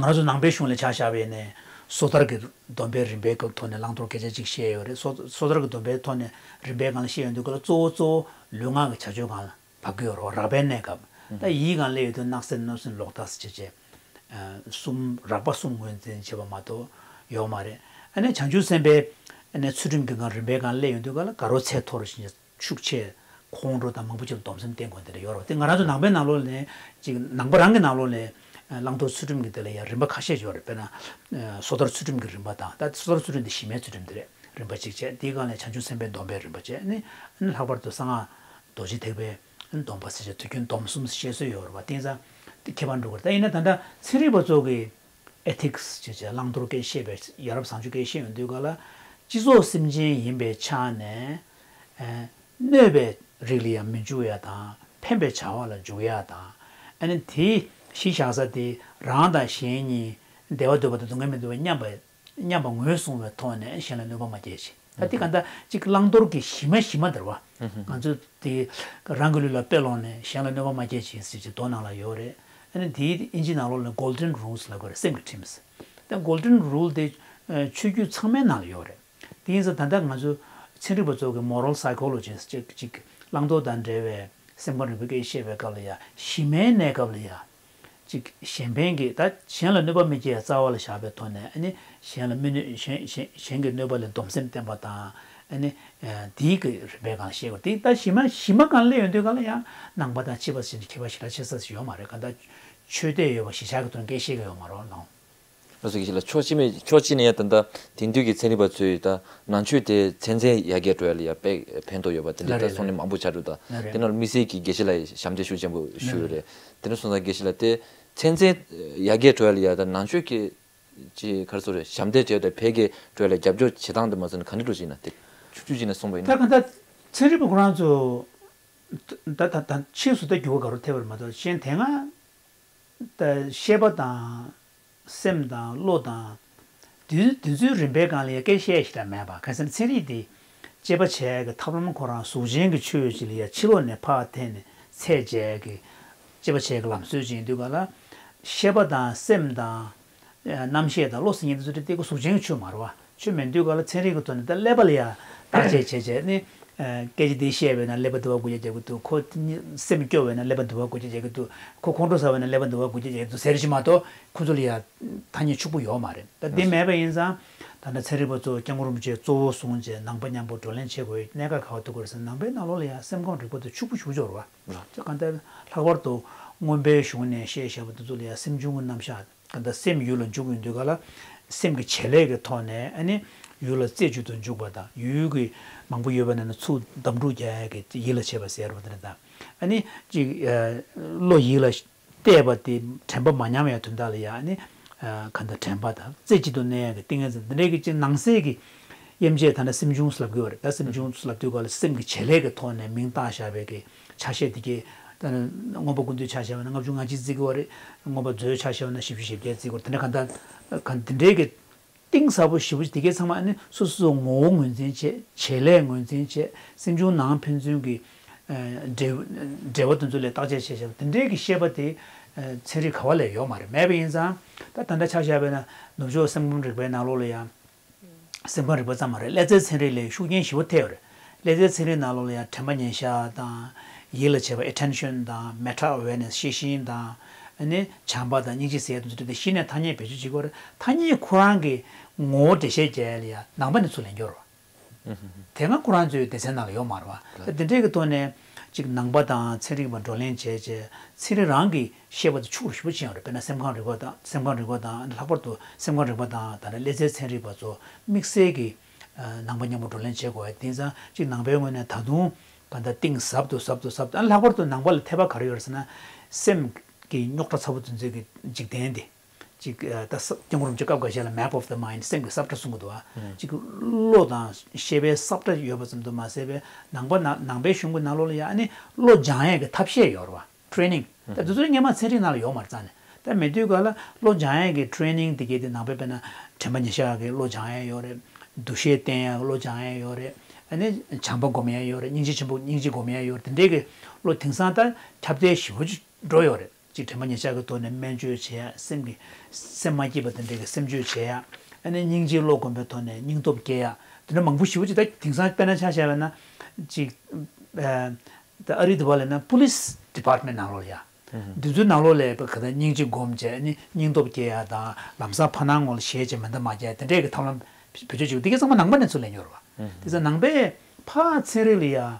ང་རང་ཚོ་ནང་པའི་གཞུང་ལ་ཆ་བཞག་པ་ཡིན་ནའི་སོ་ཐར་གྱི་སྡོམ་པའི་རིམ་པའི་ཐོག་ནས་བླང་དོར་སྐད་ཆ་གཅིག་བཤད་ཡོད་རེད། སོ་སོ་ཐར་གྱི་སྡོམ་པའི་ཐོག་ནས་རིམ་པའི་སྒང་ལ་བཤད་ཡོང་དུས་སྐབས་ལ་གཙོ་བོ་གཙོ་བོ་ལུས་ངག་གི་བྱ་སྤྱོད་སྒང་ལ། བབ་ཀྱི་ཡོད་རེད་བ། རགས་པའི་གནས་སྐབས། ད་ཡིད་སྒང་སླེབས་ཡོང་དུས་སྣང་གསལ་གནོད་སེམས་ལོག་ལྟ་ཟེར་བྱས་བྱས། གསུམ་རགས་པ་གསུམ་ངོས་འཛིན་བྱས་པ་མ་གཏོགས་ཡོད་མ་རེད། ཨ་ནི་བྱང་ཆུབ་སེམས་དཔའི་ཨ་ནི་ཚུལ་ཁྲིམས་ཀྱི་སྒང་རིམ་པའི་སྒང་སླེབས་ཡོང་དུས་ག་ལ་དགའ་རབ་ཚད་མཐོ་རུ་ཕྱིན་བྱས་ཤུགས་ཆེ་ཁོང་ཁྲོ་དང་མང་པོ་ཅིག་ལ་སྡོམ་སེམས་བསྟེན་དགོས་དེ་འདྲ་ཡོད་རེད་བ། དེ་ང་རང་ཚོ་ནང་པའི་ནང་ལོགས་ནས་ཅིག་ནང་པ་རང་གི་ནང་ལོགས་ནས་བླང་དོར་ཚུལ་ཁྲིམས་ཀྱི་དེ་ལ་ཡང་རིམ་པ་ཁ་ཤས་ཡོད་རེད། དཔེར་ན་སོ་ཐར་ཚུལ་ཁྲིམས་ཀྱི་རིམ་པ་དང་ད་སོ་ཐར་ཚུལ་ཁྲིམས་དེ་གཞི་མའི་ཚུལ་ཁྲིམས་དེ་རེད། རིམ་པ་གཅིག་བྱས་དེའི་སྒང་ནས་བྱང་ཆུབ་སེམས་དཔའི་སྡོམ་པའི་རིམ་པ་བྱས་ནས་ཨ་ནི་ལྷག་པར་དུ་གསང་སྔགས་རྡོ་རྗེ་ཐེག་པའི་སྡོམ་པ་ཟེར་བྱས་དུས་རྒྱུན་སྡོམ་གསུམ་བཤད་སྲོལ་ཡོད་རེད་བ། དེང་སང་དེ་ཁྱད་པར་འགྲོ་གི་རེད། ད་ཡིན་ན་ད་ལྟ་ཚན་རིག་པ་ཚོ་གིས་ཨེ་ཐིག་སི་ཅེས་བྱས་བླང་དོར་སྐད་བཤད་པའི་ཡ་རབས་བཟང་སྤྱོད་སྐད་བཤད་ཡོང་དུས་ག་ལ་སྤྱི་ཚོགས་སེམས་ཅན་ཡིན་པའི་ཆ་ནས་གནོད་པའི་རིགས་ལ་ཡང་མི་འཇུག་ཡ་དང་ཕན་པའི་བྱ་བ་ལ་འཇུག་ཡ་དང་ཨ་ནི་དེའི་གཞི་བཞག་ས་དེ་རང་དང་གཞན་གཉིས་བདེ་བ་འདོད་པ་དང་སྡུག་བསྔལ་མི་འདོད་པ་མཉམ་པ། མཉམ་པ་ངོས་བཟུང་བའི་ཐོག་ནས་གཞན་ལ་གནོད་པ་མ་སྐྱེལ་ཞིང་། ད་དེ་ག་འདྲ་གཅིག་བླང་དོར་གྱི་གཞི་མ་གཞི་མ་དེ་རེད་བ། ང་ཚོས་དེ་རང་གི་ལུས་ལ་དཔེ་ལོངས་ནས་གཞན་ལ་གནོད་པ་མ་སྐྱེལ་ཞིང་ཟེར་གྱི་མདོ་ནང་ལ་ཡོད་རེད། ཨ་ནི་དེའི་དབྱིན་ཇིའི་ནང་ལོགས་ལ་Golden Rules་ལབ་ཀྱི་རེད། སེམས་ཀྱི་ཁྲིམས། ད་Golden Rule་དེ་ཆོས་བརྒྱུད་ཚང་མའི་ནང་ལ་ཡོད་རེད། དེ་ཡིན་ཙང་ད་ལྟ་ང་ཚོ་ཚན་རིག་པ་ཚོ་གི་Moral Psychology་ཅེས་གཅིག་བླང་དོར་དང་འབྲེལ་བའི་སེམས་ཁམས་རིག་པའི་སྐད་བཤད་པའི་སྐབས་ལ་ཡ་གཞི་མའི་གནས་སྐབས་ལ་ཡ། ཅིག་གཞན་ཕན་གྱི་ད་གཞན་ལ་གནོད་པ་མི་སྐྱེལ་རྩ་བ་ལ་བཞག་པའི་ཐོག་ནས་ཨ་ནི་གཞན་ལ་མི་གནོད་གཞན་གཞན་གཞན་གྱི་གནོད་པ་ལ་སྡོམ་སེམས་བསྟེན་པ་དང་ཨ་ནི་དེའི་གི་རིམ་པའི་སྒང་ལ་ཤེས་དགོས། དེ་ད་གཞི་མ་གཞི་མ་སྒང་སླེབས་ཡོང་དུས་སྒང་ལ་ཡང་ནང་པ་དང་ཕྱི་པ་ཟེར་ནས་ཁྱད་པར་ཞེ་དྲག་ཕྱེ་ས་ཞིག་ཡོད་མ་རེད། གང་ལྟར་ཆོས་དད་ཡོད་པ་གཞིས་ཆགས་ཀྱི་ཐོག་ནས་སྐད་བཤད་ཀྱི་ཡོད་མ་རེད་ལགས། ལགས་སོ། དགེ་བཤེས་ལགས། ཕྱོགས་གཅིག་མེད་ཕྱོགས་གཅིག་ནས་ཡང་ད་ལྟ་དེང་དུས་ཀྱི་ཚན་རིག་པ་ཚོས་ད་ནང་ཆོས་དེ་ཚན་རྩལ་ཡར་རྒྱས་འགྲོ་ཡ་ལ་ཡ་དཔེ་ཕན་ཐོགས་ཡོད་པ་དེ་འདྲ་ལགས་ད་རེད་གསུངས་ནས་ལགས་མང་པོ་ཆགས་འདུག་ད་ལགས་རེད། དེ་ནང་ལ་དམིགས་བསལ་གྱི་དགེ་བཤེས་ལགས་ཞབས་འདེགས་ཤུགས་ཆེན་པོ་ཞུ་ཡོད་རེད། དེ་འདྲ་སོང་ཙང་དགེ་བཤེས་ལགས་དེ་ཚན་རྩལ་ཡར་རྒྱས་འགྲོ་ཡ་ལ་ཡ་ད་ནང་ཆོས་ཀྱི་ཅི་ག་རེ་ཟེར་རེད་ཞབས་འདེགས་བྱས་ཏེ་འཕེལ་རྒྱས་འགྲོ་ཡ་ལ་རྒྱབ་སྐྱོར་བྱེད་སྟངས་དེ་མ་ཟད་ན་ག་འདྲ་འགྲོ་ཅིག་ཡིན་ན་དེ་ཆུང་ཆུང་ཅིག་ནས་གསུངས་པ་ཡིན་ད་ན། གང་ལྟར་ཚན་རིག་པ་ཁོ་རང་ཚོ་ད་ད་ད་ཕྱིས་སུ་ད་འགྱུར་བ་ག་རེ་ཐེབས་པ་རེད་མ་གཏོགས་གཞན་དེ་སྔ་ད་ཤེས་པ་དང་། སེམས་དང་བློ་དང་། དེ་དེ་ཚོའི་རིམ་པའི་སྒང་ལ་ཡང་སྐད་བཤད་ཞིག་ལ་མེད་པ། གང་ཟེར་ན་ཚན་རིག་འདི་དཔྱད་པ་བྱེད་ཡག་གི་ཐབས་ལམ་ཁོ་རང་གཟུགས་ཅན་གྱི་ཆོས་ཅིག་ལ་ཡང་ཕྱི་ལོགས་ནས་ཕར་འཐེན་ནས་ཚད་འཇལ་ཡག་གི་དཔྱད་པ་བྱེད་ཡག་གི་ལམ་སྲོལ་ཅིག་ཡིན་དུས་ག་ལ། ཤེས་པ་དང་སེམས་དང་། རྣམ་ཤེས་དང་བློ་ཟེར་མཁན་དེ་ཚོ་དེ་ཀོ་གཟུགས་ཅན་གྱི་ཆོས་མ་རེད་བ། ཆོས་མིན་དུས་ག་ལ་ཚན་རིག་གི་ཐོག་ནས་ད་ཀླད་པ་ལ་ཡང་བརྟག་དཔྱད་བྱས་བྱས་ནས། སྐད་ཆ་འདི་བཤད་པས་ན་ཀླད་པ་འདི་བ་འགུལ་སྐྱོད་རྒྱག་གི་འདུག་ཁོ་སེམས་སྐྱོ་བས་ན་ཀླད་པ་འདི་བ་འགུལ་སྐྱོད་རྒྱག་གི་འདུག་ཁོ་ཁོང་ཁྲོ་ཟ་བས་ན་ཀླད་པ་འདི་བ་འགུལ་སྐྱོད་རྒྱག་གི་འདུག་ཟེར་གྱི་མ་གཏོགས་ཁོ་ཚོ་ལ་ཡང་ཐ་སྙད་ཕྱུག་པོ་ཡོད་མ་རེད། ད་འདི་མེད་པ་ཡིན་ཙང་ད་ལྟ་ཚན་རིག་པ་ཚོ་སྐྱབས་མགོན་རིན་པོ་ཆེས་གཙོ་བོ་བཟུང་བྱས་ནང་པ་མཉམ་པོ་བགྲོ་གླེང་བྱེད་དགོས་གནད་འགག་ག་བ་ཐུག་གི་རེད་ཟེར་ན་ནང་པའི་ནང་ལོགས་ལ་ཡང་སེམས་ཁམས་རིག་པ་དེ་ཕྱུག་པོ་ཕྱུག་པོ་ཅིག་ཡོད་རེད་བ། གང་ལྟར་ལྷག་པར་དུ་མངོན་པའི་གཞུང་ནས་བཤད་བཞག་པ་དེ་ཚོ་ལ་ཡང་སེམས་བྱུང་གི་རྣམ་གཞག་གང་ལྟར་སེམས་ཡུལ་ལ་འཇུག་ཡོང་དུས་ག་ལ། སེམས་ཀྱི་བྱེད་ལས་ཀྱི་ཐོག་ནས་ཨ་ནི་ཡུལ་ལ་རྩེ་གཅིག་ཏུ་འཇུག་པ་དང་ཡུལ་གྱི་མང་པོ་ཡོད་པ་ནས་ན་ཚུར་འདམ་འཁྲུག་རྒྱག་ཡ་གི་ཡིད་ལ་བྱེད་པ་ཟེར་བ་དེ་འདྲ་དང་། ཨ་ནི་ཅིག་བློ་ཡིད་ལ་གཏད་པ་དེ་དྲན་པ་མ་ཉམས་ཡ་དོན་དག་ལ་ཡ་ཨ་ནི་གང་ལྟར་དྲན་པ་དང་རྩེ་གཅིག་ཏུ་གནས་ཡ་གི་ཏིང་ངེ་འཛིན་འདི་འདྲའི་གི་ཅིག་ནང་གསེས་ཀྱི་དབྱེ་འབྱེད་ད་ནི་སེམས་བྱུང་ལབ་དགོས་པ་རེད། ད་སེམས་བྱུང་ལབ་དུས་ག་ལ་སེམས་ཀྱི་བྱེད་ལས་ཀྱི་ཐོག་ནས་མིང་བཏགས་བཞག་པའི་གི་ཆ་ཤས་དེ་གས། ད་ནི་མངོན་པ་ཀུན་བཏུས་ཆ་བཞག་པ་ན་ལྔ་བཅུ་ང་གཅིག་བརྩི་གི་ཡོད་རེད། མངོན་པ་མཛོད་ཆ་བཞག་པ་ན་བཞི་བཅུ་ཞེ་བརྒྱད་བརྩི་གི་ཡོད་རེད། དེ་འདྲ་གང་ལྟར་གང་དེ་འདྲའི་གི་གཏིང་ཟབ་པོ་ཞེ་པོ་ཅིག་དེ་གས་ཚང་མ་ཨ་ནི་སོ་སོ་སོའི་ངོ་བོ་ངོས་འཛིན་བྱེད། བྱེད་ལས་ངོས་འཛིན་བྱེད། སེམས་བྱུང་ནང་ཕན་ཚུན་གི་འབྲེལ་འབྲེལ་བ་དེ་ཚོ་ལ་བརྟག་དཔྱད་བྱེད་བྱེད་པ་དེ་འདྲའི་གི་ཤེས་པ་དེ་ཚན་རིག་ག་བ་ལས་ཡོད་མ་རེད། མེད་པ་ཡིན་ཙང་ད་ད་ལྟ་ཆ་བཞག་པ་ན་ནུབ་ཕྱོགས་སེམས་ཁམས་རིག་པའི་ནང་ལོགས་ལ་ཡང་། སེམས་ཁམས་རིག་པ་ཙམ་མ་རེད། ཀླད་རྩའི་ཚན་རིག་ལ་ཤུགས་རྐྱེན་ཞེ་པོ་ཐེབས་ཡོད་རེད། ཀླད་རྩའི་ཚན་རིག་ནང་ལོགས་ལ་ཡང་དྲན་པ་ཉན་ཤེས་དང་། ཡིད་ལ་བྱེད་པ་ཨེ་ཊེན་ཤན་དང་། མེ་ཊ་ཨ་ཝེར་ནེ་སི་ཤེས་བཞིན་དང་། ཨ་ནི་བྱམས་པ་དང་སྙིང་རྗེ་ཟེར་ཡ་དེ་ཚོ་དེ་གཞི་ནས་ཐ་སྙད་བེད་སྤྱོད་བྱེད་ཀྱི་ཡོད་རེད། ཐ་སྙད་ཁོ་རང་གི་ངོ་བོ་འགྲེལ་བཤད་རྒྱག་ཡ་ལ་ཡང་ནང་པ་ནས་ཚུར་ལེན་རྒྱུ་རེད། དེ་སྔ་ཁོ་རང་ཚོའི་སྡེ་ཚན་ནང་ལ་ཡོད་མ་རེད་བ། ད་དེ་འདྲའི་གི་ཐོག་ནས་ གཅིག་ནང་པ་དང་ཚན་རིག་པ་བགྲོ་གླེང་བྱས་རྗེས་ཚན་རིག་རང་གི་ཤེས་པ་དེ་ཕྱུག་རུ་ཞེ་པོ་ཕྱིན་ཡོད་རེད། དཔེར་ན་སེམས་ཁམས་རིག་པ་དང་སེམས་ཁམས་རིག་པ་དང་ལྷག་པར་དུ་སེམས་ཁམས་རིག་པ་དང་ད་ལྟ་ཀླད་རྩའི་ཚན་རིག་པ་ཚོ་དམིགས་བསལ་གྱི་ནང་པ་མཉམ་པོ་བགྲོ་གླེང་བྱེད་དགོས་པ། དེང་སང་གཅིག་ནང་པའི་ངོས་ནས་ད་དུང་ག་འདྲ་གཏིང་ཟབ་ཏུ་ཟབ་ཏུ་ཟབ་ཏུ། ཨ་ལྷག་པར་དུ་ནང་པ་ལ་འཐད་པ་ག་རེ་ཡོད་རེད་ཟེར་ན། སེམས་ཀྱི་རྙོག་དྲ་ཚ་པོ་དེ་ཚོ་གི་འཇིག་རྟེན་དེ། ཅིག་ཨ་ད་ས་སྐྱབས་མགོན་རིན་པོ་ཆེ་སྐབས་འགའ་ཤས་ལ་map of the mind སེམས་ཀྱི་ས་བཀྲ་གསུང་གི་འདུག་ཨ། ཅིག་བློ་དང་ཤེས་པའི་ས་བཀྲ་ཡོད་པ་ཙམ་དུ་མ་ཟད་པའི་ནང་པ་ནང་ནང་པའི་གཞུང་གི་ནང་ལོགས་ལ་ཡ་ཨ་ནི་བློ་སྦྱང་ཡས་ཀྱི་ཐབས་ཤེས་ཡོད་རེད་བ། training ད་དེ་ཚོ་སྔོན་མ་ཚན་རིག་ནང་ལ་ཡོད་མ་རེད་རྩ་ནས། ད་མེད་དུས་ག་ལ་བློ་སྦྱང་ཡས་ཀྱི་training དེ་གས་དེ་ནང་པའི་དཔེར་ན་དྲན་པ་ཉེར་བཞག་གི་བློ་སྦྱང་ཡས་ཡོད་རེད། འདུ་ཤེས་བརྟན་ཡས་བློ་སྦྱང་ཡས་ཡོད་རེད། ཨ་ནི་བྱམས་པ་སྒོམ་ཡས་ཡོད་རེད། སྙིང་རྗེ་ཆེན་པོ་སྙིང་རྗེ་སྒོམ་ཡས་ཡོད་རེད། དེ་འདྲས་ཀྱི་བློ་དེང་སང་ད་ཁྱབ་གདལ་ཞེ་པོ་ཅིག་འགྲོ་ཡོད་རེད། གཅིག་དྲན་པ་ཉེར་བཞག་གི་ཐོག་ནས་སྨན་བཅོས་བྱེད་ཡ། སེམས་ཀྱི་སེམས་མ་སྐྱིད་པ་དེ་འདྲ་གི་སེམས་བཅོས་བྱེད་ཡ། ཨ་ནི་སྙིང་རྗེའི་བློ་སྒོམ་པའི་ཐོག་ནས་སྙིང་སྟོབས་སྐྱེད་ཡ། དེ་འདྲ་མང་པོ་ཞེ་པོ་ཅིག་ད་དེང་སང་དཔེར་ན་ཆ་བཞག་པ་ན་གཅིག་ཨ་ད་ཨ་རི་དུ་བ་ལ་ན་police department ནང་ལོགས་ལ་ཡ། དེ་ཚོའི་ནང་ལོགས་ལ་ཡ་ག་ད་སྙིང་རྗེ་སྒོམ་བྱས་ཨ་ནི་སྙིང་སྟོབས་སྐྱེད་ཡ་དང་ལམ་སང་ཕ་ནང་ངོ་ལ་ཞེད་བྱས་མེ་མདའ་མ་རྒྱག་དེ་འདྲས་ཀྱི་ཐབས་ལམ་བེད་སྤྱོད་བྱེད་དགོས། དེ་གའི་ཚང་མ་ནང་པ་ནས་ཚུར་ལེན་ཡོད་རེད་བ། དེ་ཚོ་ནང་པས་ཕར་ཚན་རིག་ལ་ཡ།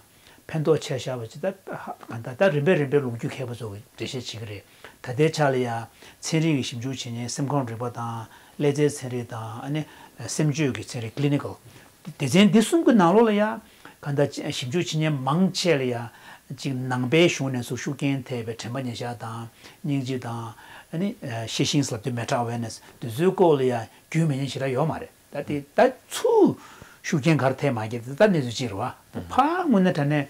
ཕན་ཐོགས་ཆེ་ཤོས་པ་ཅིག་ད་ཧ་གང་ལྟར་ད་རིམ་པས་རིམ་པས་ལོ་རྒྱུས་མཁས་པ་ཚོ་གིས་འགྲེལ་བཤད་བྱེད་ཀྱི་རེད། ད་ལྟའི་ཆ་ལ་ཡང་ཚན་རིག་གི་ཞིབ་འཇུག་བྱེད་མཁན་སེམས་ཁམས་རིག་པ་དང་ཀླད་རྩའི་ཚན་རིག་དང་ཨ་ནི་སེམས་བཅོས་ཀྱི་ཚན་རིག་clinical སྡེ་ཚན་འདི་གསུམ་གྱི་ནང་ལོགས་ལ་ཡང་གང་ལྟར་ཞིབ་འཇུག་བྱེད་མཁན་མང་ཆེ་ལ་ཡང་ཅིག་ནང་པའི་གཞུང་ནས་ཚུར་ཤུགས་རྐྱེན་ཐེབས་པའི་དྲན་པ་ཉེར་བཞག་དང་སྙིང་རྗེ་དང་ཨ་ནི་ཤེས་ཤིང་ཟབ་དོན་meta awareness འདི་ཚོའི་སྐོར་ལ་ཡང་རྒྱུས་མེད་མཁན་ཞེ་དྲག་ཡོད་མ་རེད། ད་དེ་ད་ཚུར་ཤུགས་རྐྱེན་ག་རེ་ཐེབས་མ་ཐེབས་དེ་ད་གནས་ཚུལ་གཅིག་རེད་བ། ཕར་དངོས་གནས་དྲང་གནས་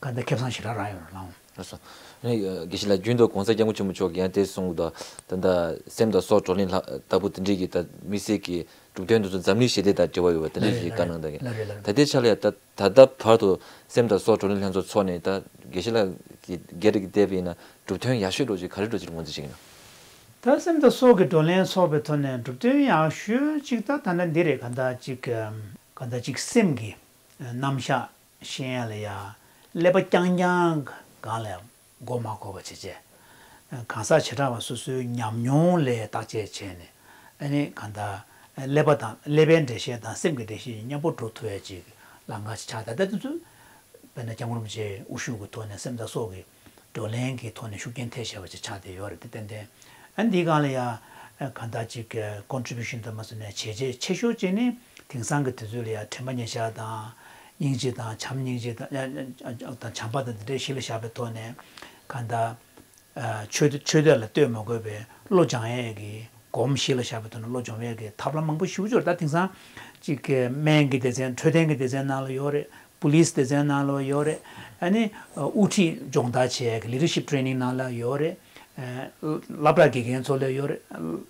ག་འདྲ་ཁེ་བཟང་ཞེ་དྲག་རག་ཡོད་རེད་ལགས། ལགས་སོ། ཨ་ནི་དགེ་བཤེས་ལགས་རྒྱུན་དུ་༸གོང་ས་༸སྐྱབས་མགོན་ཆེན་པོ་མཆོག་གིས་ཡང་དེ་གསུངས་འདུག་ད་ལྟ་སེམས་དང་སྲོག་བགྲོ་གླེང་ལྟ་བུ་དེ་འདྲའི་གི་ད་དམིགས་བསལ་གྱི་གྲུབ་དོན་དེ་ཚོ་འཛམ་གླིང་ཞི་བདེ་དང་འབྲེལ་བ་ཡོད་པ་དེ་འདྲ་ཞིག་བཀའ་གནང་གདའ་གི། ལགས་རེད་ལགས་རེད། ད་ལྟའི་ཆ་ལ་ཡང་ད་ད་ལྟ་བར་དུ་སེམས་དང་སྲོག་བགྲོ་གླེང་ལྷན་ཚོགས་འཚོགས་ནས་ད་དགེ་བཤེས་ལགས་ཀྱིས་སྒེར་གྱི་བལྟས་པ་ཡིན་ན་གྲུབ་དོན་ཡག་ཤོས་འདྲ་ཅིག་ག་རེ་འདྲ་ཅིག་ངོས་འཛིན་བྱེད་ཀྱི་ཡིན་ན། ད་སེམས་དང་སྲོག་གི་བགྲོ་གླེང་ཚོགས་པའི་ཐོག་ནས་གྲུབ་དོན་ཡག་ཤོས་ཅིག་ད་ད་ལྟ་འདི་རེད། ག་འདྲ་ཅིག་ག་འདྲ་ཅིག་སེམས་ཀྱི་རྣམ་གཞག་ཤེས་ཡ་ལ་ཡ་ཀླད་པ་རྐྱང་རྐྱང་སྒང་ལ་མགོ་མ་འཁོར་བ་བྱས་བྱས། གང་ཟག་བྱེ་བྲག་པ་སོ་སོའི་ཉམས་མྱོང་ལ་བརྟག་དཔྱད་བྱས་ནས་ཨ་ནི་གང་ལྟར་ཀླད་པ་དང་ཀླད་པའི་འགྲེལ་བཤད་དང་སེམས་ཀྱི་འགྲེལ་བཤད་མཉམ་པོ་འགྲོ་ཐུབ་ཡ་ཅིག་ལམ་ཁ་ཅིག་ཆགས། ད་ལྟ་དུས་ཚོད་དཔེར་ན་༸སྐྱབས་མགོན་རིན་པོ་ཆེ་དབུ་བཞུགས་ཀྱི་ཐོག་ནས་སེམས་དང་སྲོག་གི་བགྲོ་གླེང་གི་ཐོག་ནས་ཤུགས་རྐྱེན་ཐེབས་བཞག་པ་ཅིག་ཆགས་བསྡད་ཡོད་རེད། དེ་ཏན་ཏན་ཨ་ནི་འདིའི་སྒང་ལ་ཡ་གང་ལྟར་ཅིག་contribution དུ་མ་སོང་ནས་བྱས་རྗེས་ཆེ་ཤོས་ཅིག་ནི་དེང་སང་གི་དུས་ཚོད་ལ་ཡ་དྲན་པ་ཉེར་བཞག་དང་སྙིང་རྗེ་དང་བྱམས་སྙིང་རྗེ་དང་དང་བྱམས་པ་དང་དེ་འདྲའི་གཞི་ལ་བཞག་པའི་ཐོག་ནས་གང་ལྟར། ཆོས་ཆོས་དད་ལ་ལྟོས་མ་དགོས་པའི་བློ་སྦྱང་ཡས་ཀྱི་སྒོམ་གཞི་ལ་བཞག་པའི་ཐོག་ནས་བློ་སྦྱོང་ཡས་ཀྱི་ཐབས་ལམ་མང་པོ་ཞེ་པོ་ཅིག་ཡོད་རེད། ད་དེང་སང་ཅིག་གི་སྨན་གྱི་སྡེ་ཚན་འཕྲོད་བསྟེན་གྱི་སྡེ་ཚན་ནང་ལ་ཡོད་རེད། པུ་ལིས་སྡེ་ཚན་ནང་ལ་ཡོད་རེད། ཨ་ནི་དབུ་ཁྲིད་སྦྱོང་བརྡར་བྱེད་ཡས་ཀྱི་leadership training ནང་ལ་ཡོད་རེད། སློབ་གྲྭ་དགེ་རྒན་ཚོ་ལ་ཡོད་རེད།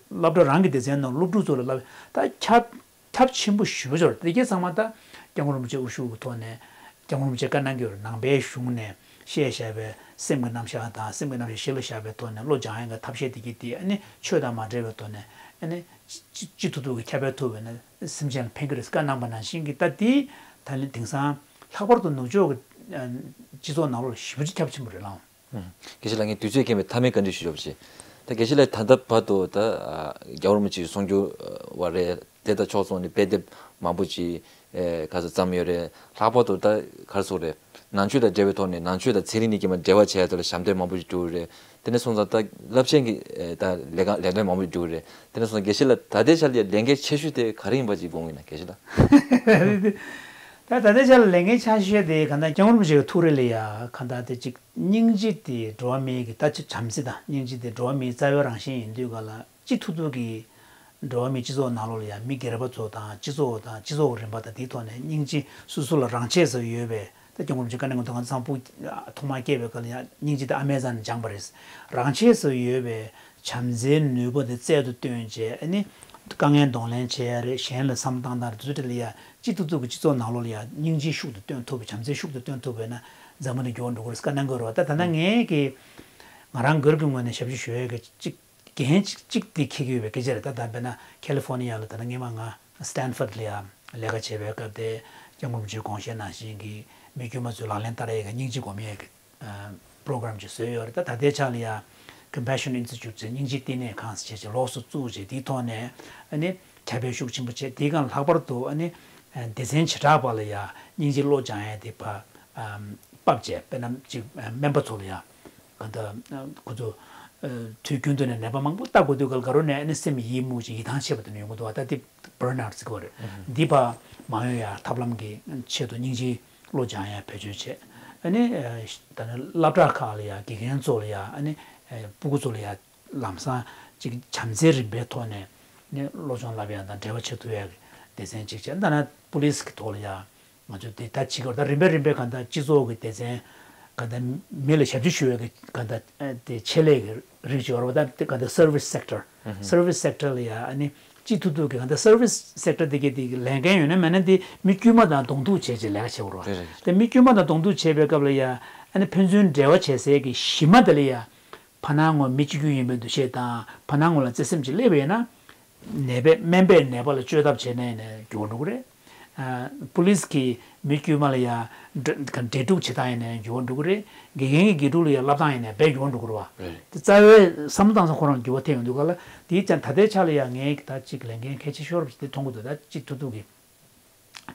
སློབ་གྲྭ་རང་གི་སྡེ་ཚན་ནང་སློབ་ཕྲུག་ཚོ་ལ་བསླབ་ད་ཁྱབ། ཁྱབ་ཆེན་པོ་ཞེ་པོ་ཅིག་ཡོད་རེད། དེ་གའི་ཚང་མ་ད་༸སྐྱབས་མགོན་རིན་པོ་ཆེ་དབུ་བཞུགས་ཀྱི་ཐོག་ནས་༸སྐྱབས་མགོན་རིན་པོ་ཆེ་བཀའ་གནང་གི་ཡོད་རེད། ནང་པའི་གཞུང་ནས་བཤད་བཞག་པའི་སེམས་ཀྱི་རྣམ་གཞག་དང་སེམས་ཀྱི་རྣམ་གཞག་གཞི་ལ་བཞག་པའི་ཐོག་ནས་བློ་སྦྱང་ཡག་གི་ཐབས་ཤེས་དེ་གའི་དེ་ཨ་ནི་ཆོས་དང་མ་འབྲེལ་བའི་ཐོག་ནས་ཨ་ནི་ཅི་ཅི་ཅི་ཐུབ་ཐུབ་ཀྱིས་ཁྱབ་སྤེལ་ཐུབ་པ་ཡིན་ན་སེམས་ཅན་ལ་ཕན་གྱི་རེད་བཀའ་གནང་པ་ནང་བཞིན་གྱི་ད་དེ་ད་ལན་དེང་སང་ལྷག་པར་དུ་ནུབ་ཕྱོགས་ཀྱི་སྤྱི་ཚོགས་ནང་ལོགས་ལ་ཞེ་པོ་ཅིག་ཁྱབ་ཆེན་པོ་རེད་ལགས། ཨུམ། དགེ་བཤེས་ལགས་ངས་དུས་ཚོད་རྐྱེན་པས་མཐའ་མའི་བཀའ་འདྲི་ཞུ་ཆོག་པ་བྱེད། ད་དགེ་བཤེས་ལགས་ད་ལྟ་བར་དུ་ད་ཨ་རྒྱལ་བ་རིན་པོ་ཆེའི་གསུང་སྒྱུར་བ་རེད་དེ་དང་ཕྱོགས་མཚུངས་ནས་དཔེ་དེབ་མང་པོ་ཅིག་ཨེ་ག་ཚོད་བརྩམས་ཡོད་རེད། ལྷག་པར་དུ་ད་ག་རེ་ཟེར་དགོས་རེད། ནང་ཆོས་དང་འབྲེལ་བའི་ཐོག་ནས་ནང་ཆོས་དང་ཚན་རིག་གཉིས་ཀྱི་མ་འབྲེལ་བ་བྱས་ཡ་དེ་ལ་ཞབས་འདེགས་མང་པོ་ཞིག་བསྒྲུབས་རེད། དེ་ནས་སོང་ཙང་ད་རླབས་ཆེན་གྱི་ཨེ་ད་ལས་ཀ་ལས་དོན་མང་པོ་ཞིག་བསྒྲུབས་རེད། དེ་ནས་སོང་ཙང་དགེ་བཤེས་ལགས་ད་ལྟའི་ཆར་ལ་ལས་འགན་ཆེ་ཤོས་དེ་ག་རེ་ཡིན་པ་ཅིག་དགོངས་ཀྱི་ཡིན་ན་དགེ་བཤེས་ལགས། ད་ད་ལྟའི་ཆར་ལ་ལས་འགན་ཆེ་ཤོས་དེ་གང་ལྟར་༸སྐྱབས་མགོན་རིན་པོ་ཆེ་གི་ཐུགས་རེ་ལ་ཡ་གང་ལྟར་དེ་གཅིག་སྙིང་རྗེ་དེ་འགྲོ་བ་མིའི་གི་ད་ཅི་བྱམས་བརྩེ་དང་སྙིང་རྗེ་དེ་འགྲོ་བ་མིའི་རྩ་བའི་རང་བཞིན་ཡིན་དུས་ག་ལ་ཅི་ཐུབ་ཐུབ་ཀྱིས་འགྲོ་བ་མིའི་སྤྱི་ཚོགས་ནང་ལོགས་ལ་ཡང་མི་སྒེར་པ་ཚོ་དང་སྤྱི་ཚོགས་དང་སྤྱི་ཚོགས་རིམ་པ་དང་དེའི་ཐོག་ནས་སྙིང་རྗེ་སོ་སོ་ལ་རང་ཆས་སུ་ཡོད་པའི་ད་༸སྐྱབས་མགོན་རིན་པོ་ཆེ་བཀའ་གནང་གི་འདུག་ང་ཚོ་ཚང་མ་ཐོག་མར་སྐྱེས་པའི་སྐབས་ལ་ཡང་སྙིང་རྗེ་དེ་ཨ་མའི་རྩ་ནས་སྦྱངས་པ་རེད། རང་ཆས་སུ་ཡོད་པའི་བྱམས་བརྩེའི་ནུས་པ་དེ་རྩལ་དུ་བཏོན་བྱས་ཨ་ནི་དཀའ་ངལ་གདོང་ལེན་བྱེད་ཡ་རེད། གཞན་ལ་བསམ་བློ་བཏང་སྟངས་རེད། དེ་ཚོ་ལ་ཡང་སྤྱི་ཐུབ་ཐུབ་ཀྱི་སྤྱི་ཚོགས་ནང་ལོགས་ལ་ཡང་སྙིང་རྗེ་ཤུགས་ཏུ་བཏོན་ཐུབ་པའི་བྱམས་བརྩེ་ཤུགས་ཏུ་བཏོན་ཐུབ་པ་ཡིན་ན་འཛམ་བུ་གླིང་འགྱུར་བ་འགྲོ་གི་རེད་ཟེར་བཀའ་གནང་གི་ཡོད་རེད་བ། ད་ད་ལྟ་ངས་ཀྱི་ང་རང་སྒེར་གྱི་ངོས་ནས་ཞབས་ཕྱི་ཞུ་ཡས་ཀྱི་གཅིག་འགན་གཅིག་གཅིག་དེ་འཁྱེར་གྱི་ཡོད་པའི་སྐད་ཆ་རེད། ད་ད་དཔེར་ན་ཁ་ལི་ཧྥོ་ནི་ཡ་ལ་ད་ལྟ་སྔོན་མ་ང་སི་ཏན་ཕོར་ལ་ཡང་ལས་ཀ་བྱེད་པའི་སྐབས་དེ་༸སྐྱབས་མགོན་རིན་པོ་ཆེའི་དགོངས་བཞེད་ནང་བཞིན་གྱི་མི་དཀྱུས་མ་ཚོའི་ལག་ལེན་བསྟར་ཡས་ཀྱི་སྙིང་རྗེ་སྒོམ་ཡས་ཀྱི་པོ་རོ་གྷ་རམ་ཅིག་བཟོས་ཡོད་རེད། ད་ད་ལྟའི་ཆ་ལ་ཡང་Compassion Institute ཟེར་སྙིང་རྗེའི་བསྟི་གནས་ཁང་ཟེར་བྱས་ལོགས་སུ་བཙུགས་བྱས་དེའི་ཐོག་ནས་ཨ་ནི་ཁྱབ་སྤེལ་ཤུགས་ཆེན་པོ་བྱས། དེའི་སྒང་ལྷག་པར་དུ་ཨ་ནི་སྡེ་ཚན་བྱེ་བྲག་པ་ལ་ཡང་སྙིང་རྗེ་བློ་སྦྱང་ཡས་དེ་ཕར་ ཕབ་བྱས། དཔེར་ན་ཅིག་སྨན་པ་ཚོ་ལ་ཡ་ག་འདྲ་ཁོ་ཚོ་དུས་རྒྱུན་དུ་ནས་ནད་པ་མང་པོ་ལྟ་དགོས་དུས་ག་ལ་ག་རོ་ནས་ཨ་ནི་སེམས་ཡིད་མུག་ཅིག་ཡིད་ཐང་ཆད་པ་དེ་འདྲ་ཡོང་གི་འདུག་བ། ད་དེ་བྷརན་ཨའུཊ་ཟེར་གི་བ་རེད། འདི་བ་མ་ཡོང་ཡ་ཐབས་ལམ་གྱི་ཆེད་དུ་སྙིང་རྗེའི་བློ་སྦྱང་ཡ་བེད་སྤྱོད་བྱས། ཨ་ནི་ད་ནི་སློབ་གྲྭ་ཁག་ལ་ཡ་དགེ་རྒན་ཚོ་ལ་ཡ་ཨ་ནི་སྤུ་གུ་ཚོ་ལ་ཡ་ལམ་སང་ཅིག་བྱམས་བརྩེ་རིམ་པའི་ཐོག་ནས་ནི་སློབ་སྦྱོང་བསླབ་ཡ་དང་འབྲེལ་བ་བྱེད་ཐུབ་ཡ་གི་སྡེ་ཚན་ཅིག་བྱས། ད་ནི་པུ་ལིས་ཀྱི་ཐོག་ལ་ཡ་ང་ཚོས་དེ་ད་བྱེད་ཀྱི་ཡོད་རེད། ད་རིམ་པས་རིམ་པས་ག་འདྲ་སྤྱི་ཚོགས་ཀྱི་སྡེ་ཚན་ག་འདྲ་མི་ལ་ཞབས་ཕྱི་ཞུ་བའི་གི་ག་འདྲ་དེ་ཆེད་ལས་ཀྱི་རིགས་ཅིག་ཡོད་རེད་བ། ད་དེ་ག་འདྲ་སར་བིས་སེག་ཊར། སར་བིས་སེག་ཊར་ལ་ཡ་ཨ་ནི་སྤྱི་ཐུབ་ཐུབ་ཀྱི་ག་འདྲ་སར་བིས་སེག་ཊར་དེ་གའི་དེ་གི་ལས་འགན་ཡོད་ན་མེད་ན་དེ་མི་དཀྱུས་མ་དང་གདོང་ཐུག་བྱས་བྱས་ལས་ཀ་བྱེད་དགོས་རེད་བ། རེད་རེད། དེ་མི་དཀྱུས་མ་དང་གདོང་ཐུག་བྱེད་པའི་སྐབས་ལ་ཡ་ཨ་ནི་ཕན་ཚུན་འབྲེལ་བ་བྱེད་སའི་གི་གཞི་མ་དེ་ལ་ཡ་ཕ་ནང་ངོ་མི་གཅིག་གྱུར་ཡིན་པའི་འདུ་ཤེས་དང་ཕ་ནང་ངོ་ལ་བརྩེ་སེམས་ཅིག་སླེབས་པ་ཡིན་ན། ནད་པས་སྨན་པས་ནད་པ་ལ་བཅོས་ཐབས་བྱས་ནས་ནས་འགྱུར་བ་འགྲོ་གི་རེད། ཨ། པུ་ལིས་ཀྱིས་མི་དཀྱུས་མ་ལ་ཡ་འབྲེ་འབྲེལ་གཏུག་བྱེད་སྟངས་ཡིན་ནས་འགྱུར་བ་འགྲོ་གི་རེད། དགེ་རྒན་གྱིས་དགེ་ཕྲུག་ལ་ཡ་བསླབ་སྟངས་ཡིན་ནས་རྦད་འགྱུར་བ་འགྲོ་གི་རེད་བ། རེད། དེ་རྩ་བའི་བསམ་བློ་བཏང་ས་ཁོ་རང་འགྱུར་བ་ཐེབས་ཡོང་དུས་ག་ལ་དེའི་ཙང་ད་ལྟའི་ཆ་ལ་ཡ་ངས་ད་ཅིག་ལས་འགན་གལ་ཆེ་ཤོས་རབ་ཅིག་དེ་མཐོང་གི་འདུག་ད་ཅིག་ཐུབ་ཐུབ་ཀྱི།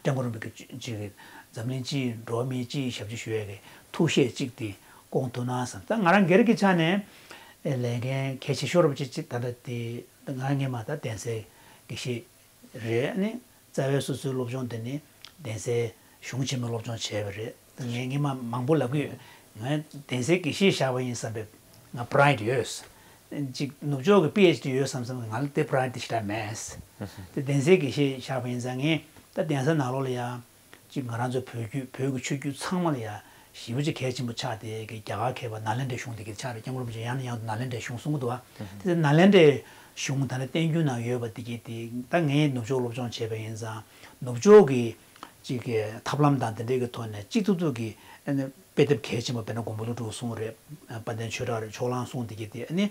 སྐྱབས་མགོན་རིན་པོ་ཆེ་གི་འཛམ་གླིང་སྤྱིའི་འགྲོ་བ་མིའི་སྤྱིའི་ཞབས་ཕྱི་ཞུ་ཡས་ཀྱི་ཐུགས་བཞེད་ཅིག་དེ་སྐོང་ཐུབ་ན་བསམ། ད་ང་རང་སྒེར་གྱི་ཆ་ནས་ལས་འགན་གལ་ཆེ་ཤོས་རབ་ཅིག་ཅིག་ད་ལྟ་དེ་ང་སྔས་མ་ད་གདན་སའི་དགེ་བཤེས་རེད། ཨ་ནི་རྩ་བའི་སོ་སོའི་སློབ་སྦྱོང་དེ་ནི་གདན་སའི་གཞུང་ཆེན་མོའི་སློབ་སྦྱོང་བྱས་པ་རེད། ད་ངས་སྔས་མ་མང་པོ་ལབ་ཀྱི་ཡོད། ང་གདན་སའི་དགེ་བཤེས་བཞག་པ་ཡིན་བསམ་པའི་ང་པ་རའེ་ཌི་ཡོད། ཅིག་ནུབ་ཕྱོགས་ཀྱི་པི་ཨེཆ་ཌི་ཡོད་བསམ་བསམ་ང་ལ་དེ་པ་རའེ་ཌི་ཞེ་དྲག་མེད། དེ་གདན་སའི་དགེ་བཤེས་བཞག་པ་ཡིན་ཙང་ངས་ད་གདན་ས་ནང་ལོགས་ལ་ཡ་ཅིག་ང་རང་ཚོ་བོད་བརྒྱུད་བོད་ཀྱི་ཆོས་བརྒྱུད་ཚང་མ་ལ་ཡ་ཞེ་པོ་ཅིག་གལ་ཆེན་པོ་ཆགས་དེ་གི་རྒྱ་གར་མཁས་པ་ནཱ་ལེནྡྲའི་གཞུང་དེ་གི་ཆགས་རེད། སྐྱབས་མགོན་རིན་པོ་ཆེ་ཡང་ན་ཡང་དུ་ནཱ་ལེནྡྲའི་གཞུང་གསུང་གི་འདུག་བ། དེ་ནཱ་ལེནྡྲའི་གཞུང་ད་ནི་བསྟན་འགྱུར་ནང་ཡོད་པ་དེ་གི་དེ་ད་ངས་ནུབ་ཕྱོགས་སློབ་སྦྱོང་བྱས་པ་ཡིན་ཙང་ནུབ་ཕྱོགས་ཀྱི་ཅིག་གི་ཐབས་ལམ་དང་དེ་འདྲའི་གི་ཐོག་ནས་གཅིག་ཐུབ་ཐུབ་ཀྱི་ཨ་ནི་དཔེ་དེབ་གལ་ཆེན་པོ་དཔེར་ན་མགོན་པོ་ཀླུ་སྒྲུབ་གསུང་རེད། དཔལ་ལྡན་ཆོས་གྲགས་རེད། ཕྱོགས་གླང་གསུང་དེ་གི་དེ་ཨ་ནི་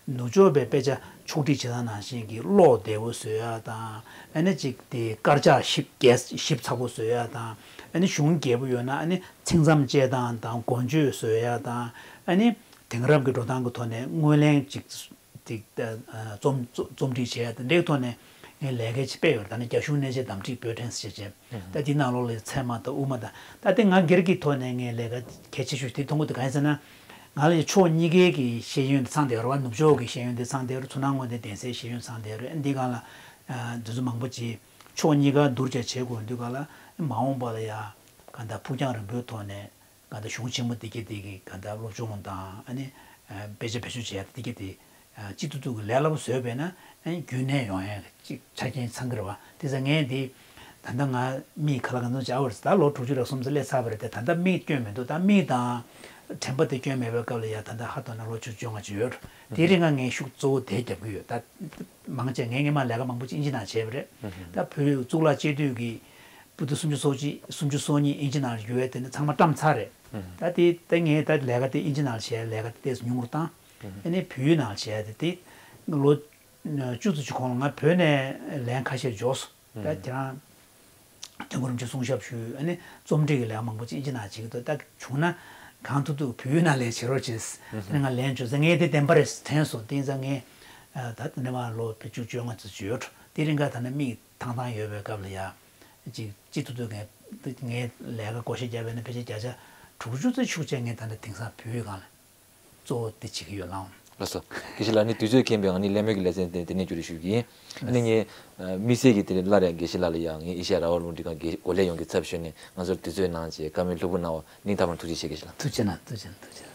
ནུབ་ཕྱོགས་པའི་དཔེ་ཆ་ཕྱོགས་སྒྲིག་བྱེད་སྟངས་ནང་བཞིན་གྱི་ཀློག་བདེ་བོ་བཟོ་ཡ་དང་། ཨ་ནི་ཅིག་དེ་དཀར་ཆག་ཞིབ་རྒྱས་ཞིབ་ཚགས་པོ་བཟོ་ཡ་དང་། ཨ་ནི་གཞུང་རྒྱས་པོ་ཡོད་ན་ཨ་ནི་ཚིག་མཚམས་བཅད་སྟངས་དང་འགོ་བརྗོད་བཟོ་ཡ་དང་། ཨ་ནི་དེང་རབས་ཀྱི་འགྲོ་སྟངས་ཀྱི་ཐོག་ནས་སྔོན་གླེང་ཅིག་དེ་རྩོམ་རྩོམ་སྒྲིག་བྱས་དེ་འདྲའི་ཐོག་ནས་ངས་ལས་ཀ་ཅིག་སྤེལ་ཡོད་རེད། ད་ནི་རྒྱ་གཞུང་གནས་བྱེད་བདམས་ཁྲིད་པོད་ཕྲེང་ཟེར་བྱས། ད་འདི་ནང་ལོགས་ལ་ཚད་མ་དང་དབུ་མ་དང་། ད་དེ་ང་སྒེར་གྱི་ཐོག་ནས་ངས་ལས་ཀ་གལ་ཆེ་ཤོས་དེ་མཐོང་གི་འདུག་གང་ཡིན་ཟེར་ན། ང་ལ་ཕྱོགས་གཉིས་ཀའི་གི་ཤེས་ཡོན་དེ་ཚང་བསྡད་ཡོད་རེད་བ། ནུབ་ཕྱོགས་ཀྱི་ཤེས་ཡོན་དེ་ཚང་བསྡད་ཡོད་རེད། ཚུར་ནང་ངོས་ནས་གདན་སའི་ཤེས་ཡོན་ཚང་བསྡད་ཡོད་རེད། འདི་སྒང་ལ་འདི་ཚོ་མང་པོ་ཅིག་ཕྱོགས་གཉིས་ཀ་བསྡུར་བྱས་བྱེད་དགོས་དུས་སྒང་ལ་མ་འོངས་པ་ལ་ཡ་ག་འདྲ་ཕུགས་རྒྱང་རིང་པོའི་ཐོག་ནས། ག་འདྲ་གཞུང་ཆེན་མོ་འདི་གི་འདི་གི་ག་འདྲ་སློབ་སྦྱོང་དང་ཨ་ནི་དཔེ་ཆ་བེད་སྤྱོད་བྱས་འདི་གི་འདི་སྤྱི་ཐུབ་ཐུབ་ཀྱི་ལས་སླ་པོ་བཟོས་པས་ན་ཨ་ནི་རྒྱུན་གནས་ཡོང་ཡ་ཅིག་ཆ་རྐྱེན་ཚང་གི་རེད་བ། དེ་ཚེ་ངས་འདི་ད་ལྟ་ང་མིག་ཁ་ལག་ག་ཚོད་བྱ་བར་ད་ལོ་དྲུག་ཅུ་རེ་གསུམ་ཙམ་སླེབས་ཚར་བ་རེད་དེ། ད་ལྟ་མིག་སྐྱོན་མི་འདུག་ད་མིག་དང་དྲན་པ་དེ་སྐྱོན་མེད་པའི་སྐབས་ལ་ཡ་ད་ལྟ་ཧ་ཐོ་ན་ལོ་བཅུ་བཅོ་ལྔ་ཅིག་ཡོད། དེ་རིང་ང་ངས་ཤུགས་གཙོ་བོ་དེ་རྒྱབ་ཀྱི་ཡོད། ད་མང་ཆེ་ངས་སྔས་མ་ལས་ཀ་མང་པོ་ཅིག་ཨིན་ཇི་ནང་བྱས་པ་རེད། ད་བོད་གཙུག་ལག་སྤྱི་འཐུས་ཀྱི་པོ་ཏི་སུམ་ཅུ་སོ་གཅིག་སུམ་ཅུ་སོ་གཉིས་ཨིན་ཇི་ནང་ལ་བསྒྱུར་བའི་དེ་ནི་ཚང་མ་བཀྲམ་ཚར་རེད། ད་དེ་ད་ངས་ད་ལས་ཀ་དེ་ཨིན་ཇི་ནང་ལ་བྱས་ལས་ཀ་དེ་ཏོག་ཙམ་ཉུང་རུ་བཏང་། ཨ་ནི་བོད་ཡིག་ནང་ལ་བྱས་དེ་དེ་ལོ་བཅུ་ཙམ་ཅིག་གོང་ལ་ང་བོད་ནས་ལན་ཁ་ཤས་འབྱོར་སོང་། ད་ཁྱེད་རང་སྐྱབས་མགོན་རིན་པོ་ཆེ་གསུང་ཞབས་ཞུས། ཨ་ནི་རྩོམ་སྒྲིག་གི་ལས་ཀ་མང་པོ་ཅིག་ཨིན་ཇི་ནང་བྱེད་ཀྱི་འདུག་ད་བྱུང་ན་གང་ཐུབ་ཐུབ་བོད་ཡིག་ནང་ལན་བྱེད་རོགས་བྱེད། ཨ་ནི་ང་ལན་བྱུང་ཙང་ངས་དེ་བདེན་པ་རེད་དྲན་སོང་། དེ་ཡིན་ཙང་ངས་ད་དེ་ནས་མར་ལོ་བཅུ་བཅོ་ལྔ་ཙམ་ཅིག་ཡོད། དེ་རིང་ག་ད་ནི་མིག་ཐང་ཐང་ཡོད་པའི་སྐབས་ལ་ཡ། ཅིག་ཅི་ཐུབ་ཐུབ་ངས་ངའི་ལས་ཀ་བགོ་བཤའ་བརྒྱབ་པ་ཡིན་ན་ཕལ་ཆེར་བརྒྱ་ཆ་དྲུག་ཅུ་ཙམ་ཤུགས་ཆེ་ངས་ད་ལྟ་དེང་སང་བོད་ཡིག་སྒང་ལ་གཙོ་བོ་དེ་བྱེད་ཀྱི་ཡོད་ལགས། ལགས་སོ། དགེ་བཤེས་ལགས་ནི་དུས་ཚོད་ཁེངས་པས་ང་ནི་གླེང་མོལ་གྱི་ལེ་ཚན་དེ་དེ་ནས་མཇུག་སྒྲིལ་ཞུ་གི་ཡིན། ཨ་ནི་ངས་དམིགས་བསལ་གྱི་དེ་སླར་ཡང་དགེ་བཤེས་ལགས་ལ་ཡང་ངའི་ཨེ་ཤ་ཡ་རང་དབང་རླུང་འཕྲིན་ཁང་གི་འགོ་ལས་ཡོངས་ཀྱི་ཚབ་ཞུས་ནས་ང་ཚོར་དུས་ཚོད་གནང་བྱས་བཀའ་མོལ་ལྷུག་པོ་གནང་བ་སྙིང་ཐག་པ་ནས་ཐུགས་རྗེ་ཆེ་དགེ་བཤེས་ལགས། ཐུགས་རྗེ་གནང་། ཐུགས་རྗེ་གནང་། ཐུགས་རྗེ་གནང་།